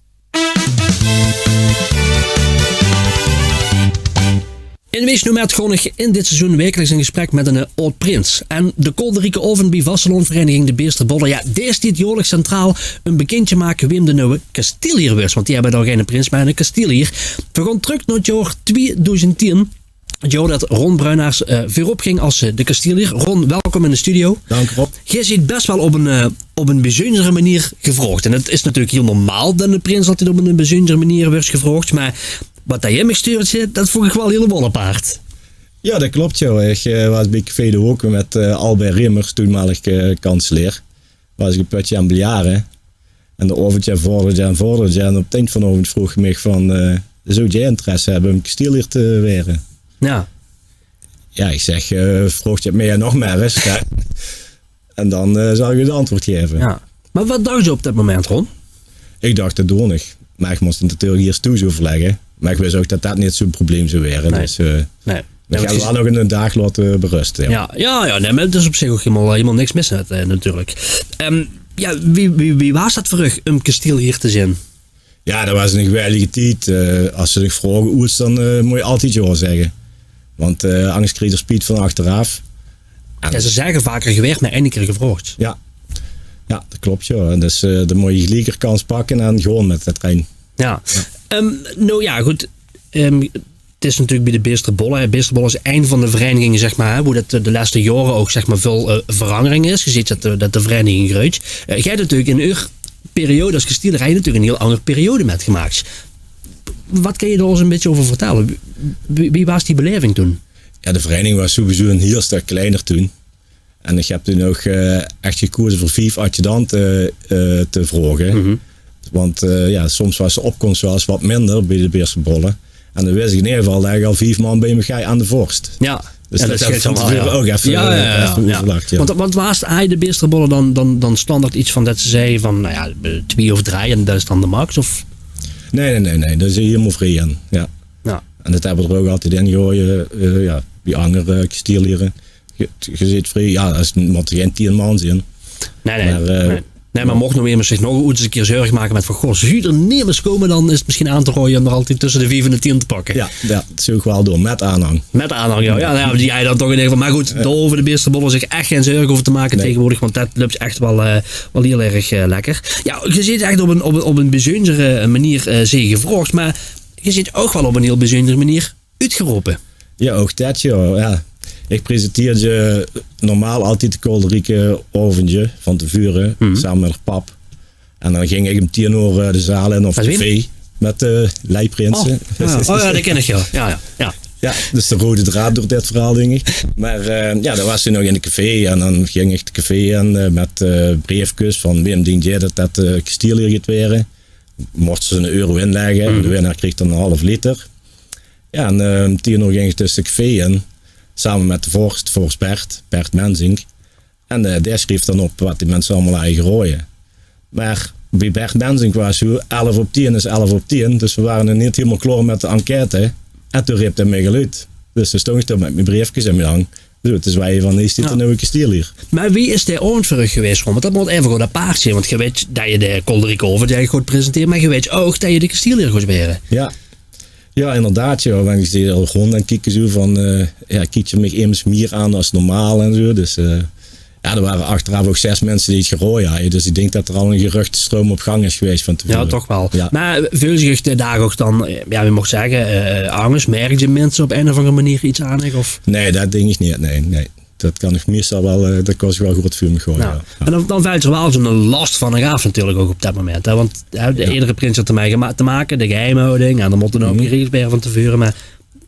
In Wees Noe Mèt gaon ich in dit seizoen wekeliks in gesprek mit 'ne, eh, aod-prins. En de kolderieke aovend bie vastelaovesvereiniging De Beesterbolle, ja, dae steit jaorliks centraal um bekind te make wae de nuje kestielheer wuuert. Want die höbbe dao geine prins, mer 'ne kestielheer. Veer gaon trök nao 't jaor twiedoezend tieën. 't Jaor dat Ron Bruinaars, eh, veurop ging es, eh, de kestielheer. Ron, welkom in de studio. Dank, Rob. Geer zeet bès waal op 'n, eh, op 'n bezunjere meneer gevraogd. En dat is natuurlik hiel normaal dat 'ne prins altied op 'n bezunjere meneer wuuert gevraogd. Mer wat dat geer mich stuurde, dat vónj ich waal hielemaol apaart. Ja, dat klop, jao. Ich, eh, waas bie Café de Hook mit, eh, Albert Rimmers, toenmalig, eh, kanseleer. Waas ich e pötje aan 't biljare. En de aovend, jao, vorderde en vorderde. En op 't ind van de aovend vroog 'r mich van, eh, zouws doe interesse höbbe um kestielheer te waere? Ja. Ja, ich zèk, eh, vraog 't mich nog mer ins. Ja. En dan, eh, zal ich uch 't antjwaord gaeve. Ja. Mer wat dachs doe op dat moment, Ron? Ich dach, dat doon ich. Mer ich mós 't natuurlik iers thoes euverlègke. Mer ich wis ouch dat dat neet zoe'n probleem zou waere. Nae. Dus, eh, nae. Mer ich höb 't waal nog 'nen daag laote beröste, ja. Ja, ja, ja, nae, mer 't is op zich ouch hielemaol, hielemaol niks mis mit, eh, natuurlik. Ehm, ja, wie, wie, wie waas dat veur uch um kestielheer te zeen? Ja, dat waas 'ne geweldige tied. Eh, es ze dich vraoge, oets, dan, eh, mós se altied jao zègke. Want, eh, angers kriegs se spiet van achteraaf. En ja, ze zègke vaker gewaerd, mer eine kier gevraogd. Ja. Ja, dat klop, jao. En dus, eh, dan mós se geliek de kans pakke en gewoen mit de trein. Ja. Ja. Ehm, noe ja, good. Ehm, 't is natuurlik bie de Beesterbolle, hè. Beesterbolle is ein van de vereiniginge, zeg mer, hè, wo dat, eh, de lèste jaore ouch, zeg mer, väöl, eh, verangering is. Ge zeet dat de, dat de vereiniging greujt. Eh, geer höb natuurlik in eur periode es kestielheer natuurlik 'n hiel anger periode mitgemaak. Wat kins se dao ós e bietje euver vertèlle? Wie, wie, wie waas die belaeving toen? Ja, de vereiniging waas sowieso 'n hiel stök kleiner toen. En ich höb toen ouch, eh, ech gekoze veur vief adjudante, eh, te vraoge. Mhm. Want, eh, ja, soms waas de opkóms waal ins wat minder bie de Beesterbolle. En dan wis ich in eder geval dat ich al vief man bie mich haw aan de vorst. Ja. Dus ja, dat höb ich van te veure ouch effe, ja, ja, ja, effe euverlègd, ja. Want, want waas 't bie de Beesterbolle dan, dan, dan standaard get van dat ze zagte van, noe ja, eh, twieë of drei en dat is dan de max, of? Nae, nae, nae, nae. Dao zeen ze hielemaol vrie in, ja. Ja. En dat höbbe v'r d'r ouch altied in gehaoje, eh, ja, bie anger kestielhere. Ge, ge zeet vrie, ja, es, 't mót gein tieën man zeen. Nae, nae, mer, eh, nae. Nae, meh moch noe emes ziech nog oets ins 'ne kier zörg make mèt vaan: goh, zouw 'r nemes koume, daan is 't mesjiens aon te raoje um d'r altied tösse de vief en de tien te pakke. Jao, dat zouw iech wel doen, mèt aonhang. Mèt aonhang, jao. Jao, jao, die hei daan toch in eder geval. Meh good, dao hove de Beesterbolle ziech ech gein zörg euver te make tegeswoordeg, want dat löp ech wel, eh, wel hiel erg, eh, lekker. Jao, geer zeet ech op 'n, op 'n, op 'n bezunder, eh, meneer, eh, zeer gevraogd, meh geer zeet ouch wel op 'n hiel bezundere meneer oetgerope. Jao, ouch dat, jao. Jao. Iech presenteerde normaal altied de Kolderieke aovendje vaan te veure, same mèt häör pap. En daan góng iech um tien oor, eh, de zaal in of café mèt de Leiprinse. Oh, jao. Oh jao, dat kin iech, jao. Jao, jao, jao. Jao, dus de roeje draad door dit verhaol, dink iech. Meh, eh, jao, dat waor toen nog in de café. En daan góng iech de café in, eh, mèt, eh, breefkes vaan: Wim, dink geer tot dat, eh, kestielheer geit weure? Mochte ze 'nen euro inlègke. En de winnaar kreeg daan 'n haaf liter. Jao, en, eh, um tien oor góng iech dus de café in, same mèt de vors, vors Bert, Bert Mensink. En, eh, dee sjreef daan op wat die minse allemaol hawwe geraoje. Meh bie Bert Mensink waor 't zoe, elf op tien is elf op tien, dus veer waore nog neet hielemaol klaor mèt de enquête. En toen reep 'r miech al oet. Dus toen stóng iech dao mèt mie breefkes in mien hang. Zoe, 't is wel eve vaan: hei steit 'ne nuie kestielheer. Meh wie is dee aovend veur uuch gewees, Ron? Want dat moot eve good apaart zien, want geer weits tot geer de Kolderieke aovend eigelek goot presenteert, meh geer weits ouch tot geer de kestielheer goot weure. Jao. Jao, inderdaad, jao. Wen iech zoe al rónd en kiek zoe vaan, eh, jao, kiek iech miech emes mie aon es normaal en zoe. Dus, eh, jao, d'r waore achteraof ouch zes minse die 't geraoje hadde. Dus iech dink tot d'r al 'ne geruchtestroum op gang is gewees vaan te veure. Jao, toch wel. Jao. Meh veulde geer uuch dee daag ouch daan, eh, jao, wie moot iech zègke, eh, angers? Merkde minse op ein of aander meneer get aon uuch, of? Nae, dat dink iech neet, nae, nae. Dat kin iech meistal wel, eh, dat kin iech wel good veur miech goon, jao. En daan, daan vèlt 'r wel zoe'n las vaan uuch aof natuurlek ouch op dat memint, hè? Want, hè, de, eder prins heet d'r mei gema-, te make, de geheimhouding, en d'r moot 'nen houp geregeld weure vaan te veure, meh 't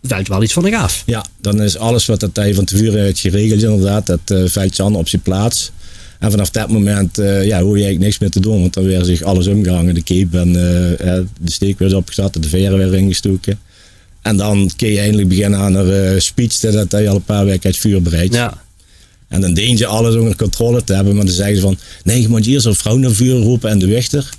vèlt wel get vaan uuch aof. Jao, daan is alles wat dat heer vaan te veure heet geregeld, inderdaad, dat, eh, vèlt daan op zien plaots. En vaanaof dat memint, eh, jao, hoof geer eigelek niks mie te doen, want daan weurt ziech alles umgehange, de keep en, eh, hè, de steek weurt opgezat, de vaer weurt ingestoke. En daan kins te eindelek beginne aon 'n, eh, speech, dat, dat heer al 'n paar weke heet veurbereid. Jao. En daan deens te alles oonder controle te höbbe, meh daan zègke ze vaan: nae, geer moot iers 'n vrouw nao veure rope en de wichter.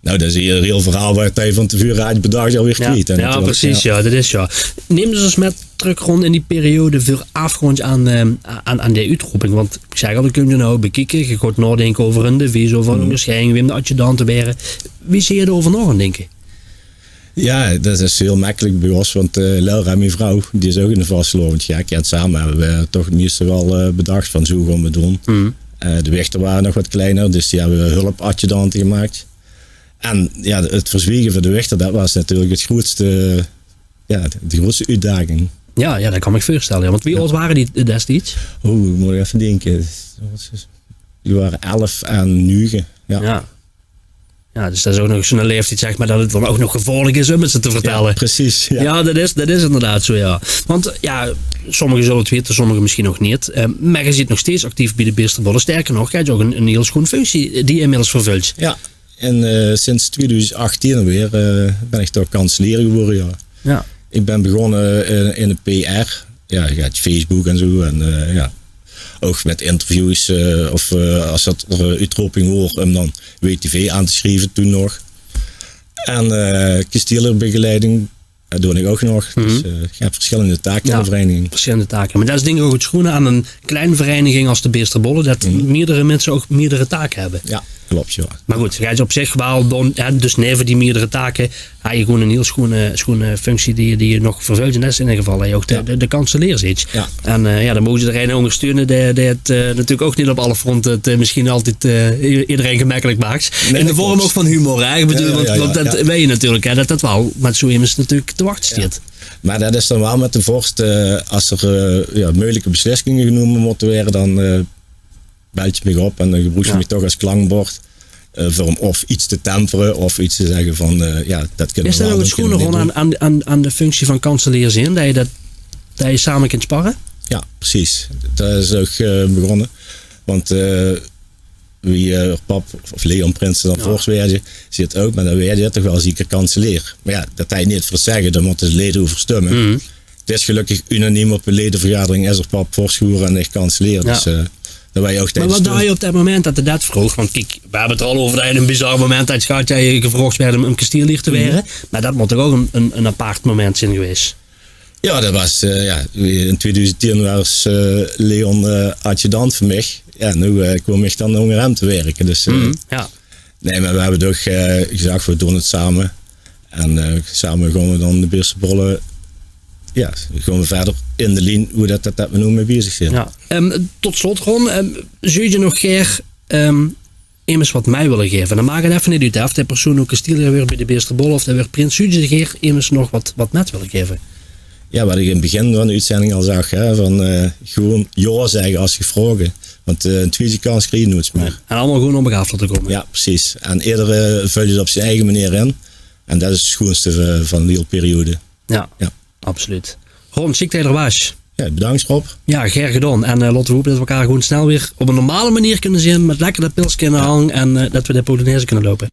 Noe, daan is 't hiel verhaol wat geer vaan te veure had bedach alweer kwiet, hè, jao, precies, jao, dat is jao. Num us ins mèt trök, Ron, in die periode veuraofgaonds aon, eh, aon, aon die oetroping. Want iech zag al, daan kums te noe bekieke, geer goot naodinke euver 'n devies, euver 'n oondersjeiding, wim d'n adjudant weurt. Wie zeet geer dao-euver nao aon 't dinke? Jao, dat is hiel mekkelek bie ós, want, eh, Laura, mien vrouw, die is ouch in de vastelaovend. Jao, iech kin 't same, höbbe veer toch 't meiste wel, eh, bedach vaan: zoe goon veer 't doen. Eh, de wichter waor nog get kleiner, dus die höbbe veer hulpadjudante gemaak. En jao, 't verzwege vaan de wichter, dat waor natuurlek 't groetste, jao, de, de groetste oetdaging. Jao, jao, dat kin iech miech veurstèlle, jao. Want wie aod waore die destieds? Oeh, moot iech eve dinke. Die waore elf en nuge. Jao. Jao. Jao, dus dat is ouch nog zoe'n leeftied, zeg mer, dat 't daan ouch nog gevaorlek is um 't ze te vertèlle. Jao, precies, jao. Jao, dat is, dat is inderdaad zoe, jao. Want, jao, sommege zulle 't weite, sommege mesjiens nog neet. Eh, meh geer zeet nog steeds actief bie de Beesterbolle. Sterker nog, geer höb ouch 'n, 'n hiel sjoen functie die geer inmiddels vervölt. Jao, en, eh, sinds twiedoezend achttien alweer, eh, bin iech toch kanselier gewore, jao. Jao. Iech bin begós in, in de P R. Jao, iech had Facebook en zoe. En, eh, jao, ouch mèt interviews, eh, of, eh, es dat 'n, eh, oetroping woor um daan W T V aon te sjrieve, toen nog. En, eh, kestielheerbegeleiding, dat doon iech ouch nog. Dus, eh, iech höb versjèllende take in de vereiniging. Versjèllende take. Meh dat is dink iech ouch 't sjoene aon 'n klein vereiniging es de Beesterbolle, dat mierdere minse ouch mierdere take höbbe. Jao, klop, jao. Meh good, geer zeet op ziech wel daan, jao, dus neve die mierdere take, haj geer gewoen 'n hiel sjoen, eh, sjoen, eh, functie die, die geer nog vervölt. In dit geval, hè, ouch de, de, de kanselier zeet. Jao. En, eh, jao, daan moot iech ederein oondersteune die, die 't, eh, natuurlek ouch neet op alle fronte 't, eh, mesjiens altied, eh, i-, ederein gemekkelek maak. Nae, in de vorm ouch vaan humor, hè. Iech bedoel, want, want dat weit geer natuurlek, hè, dat dat wel mèt zoe emes natuurlek te wachte steit. Meh dat is daan wel mèt de vors, eh, es 'r, eh, jao, meujeleke beslissinge genome mote weure, daan, eh, belt 'r miech op en daan gebroeks 'r miech toch es klankbord, eh, veur um of get te tempere of get te zègke vaan, eh, jao, dat kinne veer wel doen. Is dat ouch 't sjoene, Ron, aon, aon, aon de functie vaan kanselier zien, dat geer dat, dat geer same kint sparre? Jao, precies. Dat is ouch, eh, begós. Want, eh, wie, eh, pap, of Leon Prinsen daan vors weurt, zeet 'r ouch, meh daan weurt 'r toch wel zeker kanselier. Meh jao, dat hei neet veur 't zègke, dao mote de lede euver stemme. 't Is gelökkeg unaniem op de ledevergadering, is 'r pap vors gewore en iech kanselier. Jao. Dus, eh, dat waor ouch... Meh wat deis te op dat memint tot 'r dat vroog? Want kiek, veer höbbe 't 'r al euver dat 'r 'n bizar memint had gehad, dat geer gevraog weurt um, um kestielheer te weure. Meh dat moot toch ouch 'n, 'n, 'n apaart memint zien gewees? Jao, det waas, eh, jao, in twiedoezend tieën waas, eh, Leon, eh, adjudant van mich. Jao, noe, eh, kóm ich dan ónger häöm te wirke. Dus, eh, nae, mer veer höbbe toch, eh, gezag, veer doon 't same. En, eh, same gaon veer dan de Beerster Bolle, jao, gaon veer wiejer in de lien wie det, det, det veer noe mei bezig zeen. Jao. Ehm, tot slot, Ron, ehm, zóws se nog gaer, ehm, emes waat mei wille gaeve? Dan maak 't effe neet oet, hè, of dae persoon noe kastieler wuuert bie de Beerster Bolle of dae wuuert prins. Zóws se gaer emes nog waat, waat mei wille gaeve? Jao, waat ich in 't begin van de oetzending al zag, hè, van, eh, gewoon jao zègke es gevraog. Want, eh, ein twiede kans krieg se noeats mie. En allemaol gewoon óm begaafd laote kómme. Jao, precies. En eder, eh, völt 't op zien eige meneer in. En det is 't sjoenste va-, van die hiel periode. Jao, absoluut. Ron, sjiek det se d'r waas. Jao, bedank, Rob. Jao, gaer gedaon. En, eh, laote v'r hope det v'r elkaar gewoon snel weer op ein normale meneer kinne zeen, mit lekker det pilske in de hang en, eh, det v'r de Polonaise kinne loupe.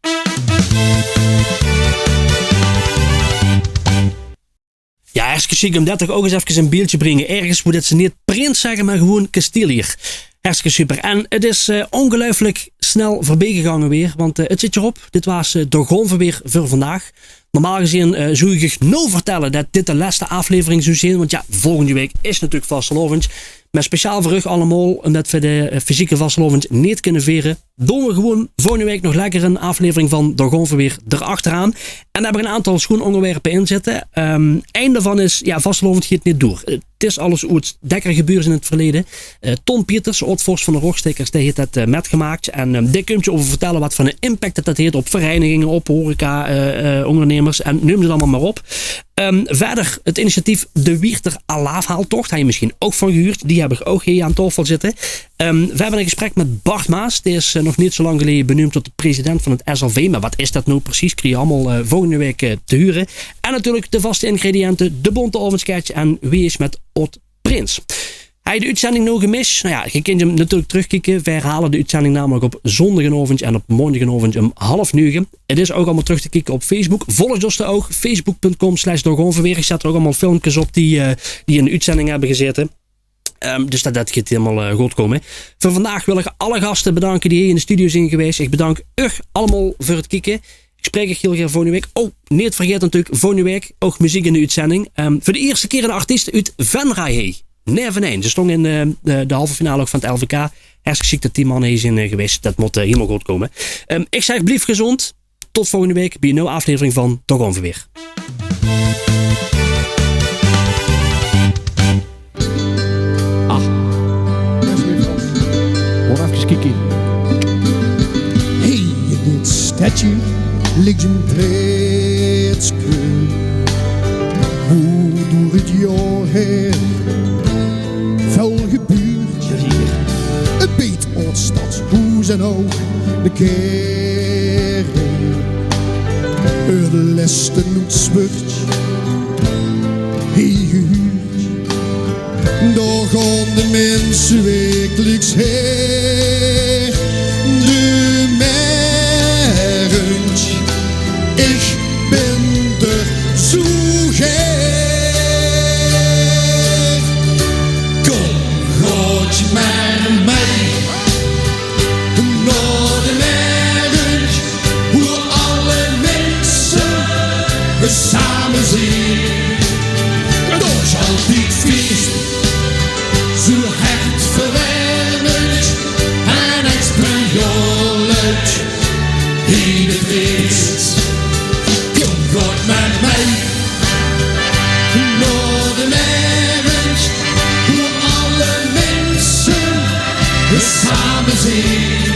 Jao, hartstikke sjiek óm det toch ouch ins efkes in beeld te bringe. Örges wo det ze neet prins zègke, mer gewoon kastieler. Hartstikke super. En 't is, eh, óngeluifelik snel veurbie gegange weer, want, eh, 't zit d'r op. Dit waas, eh, Dao gaon v'r weer veur vandaag. Normaal gezeen, eh, zów ich uch noe vertèlle det dit de lèste aaflevering zów zeen, want jao, volgende waek is natuurlik vastelaovend. Mer speciaal veur uch allemaol, ómdet v'r de, eh, fysieke vastelaovend neet kinne viere, doon v'r gewoon volgende waek nog lekker ein aaflevering van Dao gaon v'r weer d'rachteraan. En dao höb ich ein aantal sjoen óngerwerpe in zitte. Ehm, ein daovan is, jao, vastelaovend geit neet door. Eh, 't is al ins oeats dèkker gebeurd in 't verleje. Eh, Ton Pieters, aod-vors van de Rogstaekers, dae haet det, eh, mètgemaak. En, ehm, dae kump dich euver vertèlle waat veur eine impact det, det haet op vereiniginge, op horeca, eh, eh, óngernummers en neum ze allemaol mer op. Ehm, wiejer 't initiatief De Wieërter Alaafhaaltocht, höbs se mesjien ouch van gehuurd. Die höb ich ouch hie aan taofel zitte. Ehm, v'r höbbe ein gesprek mit Bart Maas. Dae is, eh, nog neet zo lang geleje beneump tot de president van 't S L V. Mer waat is det noe precies? Krieg se allemaol, eh, volgende waek, eh, te hure. En natuurlik de vaste ingrediënte, de bónte aovendskèts en Wie is 't mit aod-prins. Höbs se de oetzending noe gemis? Noe jao, se kins 'm natuurlik trökkieke. Veer herhaole de oetzending namelik op zóndigenaovend en op maondiegenaovend óm haaf nuuge. 't Is ouch allemaol trök te kieke op Facebook. Volg ós dao ouch, facebook punt com slash dao gaon v'r weer. Ich zèt d'r ouch allemaol filmkes op die, eh, die in de oetzending höbbe gezaete. Ehm, dus det, det geit hielemaol, eh, good kómme. Veur vandaag wil ich alle gaste bedanke die hie in de studio zeen gewaes. Ich bedank uch allemaol veur 't kieke. Ich spraek uch hiel gaer volgende waek. Oh, neet vergaete natuurlik, volgende waek ouch meziek in de oetzending. Ehm, veur de ierste kier eine artiest oet Venray hie. Nae, Venray. Ze stóng in, eh, de, de halve finale ouch van 't L V K. Hartstikke sjiek det die manne hie zeen, eh, gewaes. Det mót, eh, hielemaol good kómme. Ehm, ich zègk, blief gezónd. Tot volgende waek bie ein nuuj aaflevering van Dao gaon v'r weer. Ah, bès weer Frans. Gaon efkes kieke. Hey, in dit stedje ligt een plekske, wo door het jaor heen väöl gebeurt. Een beet aod stadshoes en ouch de kèrk. Het lèste noets wuuert hie gehuurd. Dao gaon de minse wekeliks haer. De Merrentj, ich bin d'r zoe gaer. Kóm, gaot mer mei nao de Merrentj, wo alle minse same zeen. Dao is altied fieës, zoe hertverwermendj en experiolendj. Hie de pries. Kóm, gaot mer mei nao de Merrentj, wo alle minse same zeen.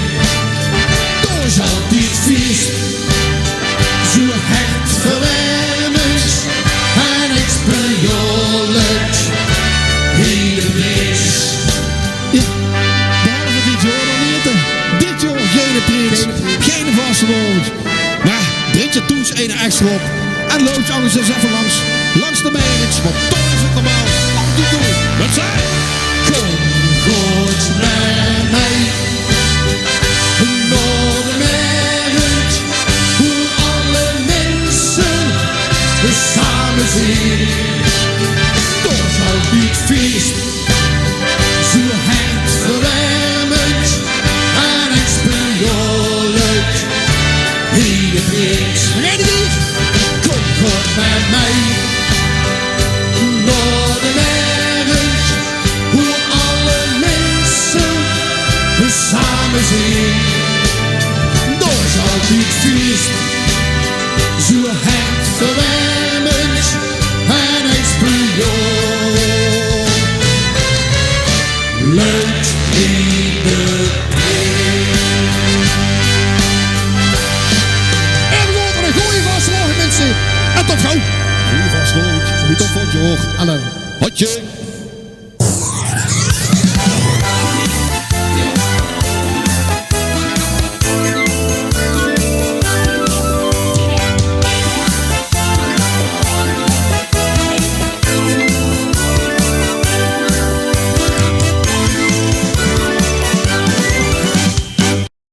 Dao is altied fieës, zoe hertverwermendj en experiolendj. Hie de pries. Jao, behalve dit jaor dan neet, hè. Dit jaor geine prins, geine vastelaovend. Mer drink d'r thoes eine extra op en loup angers ins effe langs, langs de Merrentj, want dao is 't normaal altied good. Waat zag ich? Kóm, gaot mer mei nao de Merrentj, wo alle minse same zeen. Dao is altied fieës, zoe hertverwermendj en experiolendj. Hie de pries. Kóm, gaot mer mei nao Same zeen, dao is altied fieëst. Zoe hert veur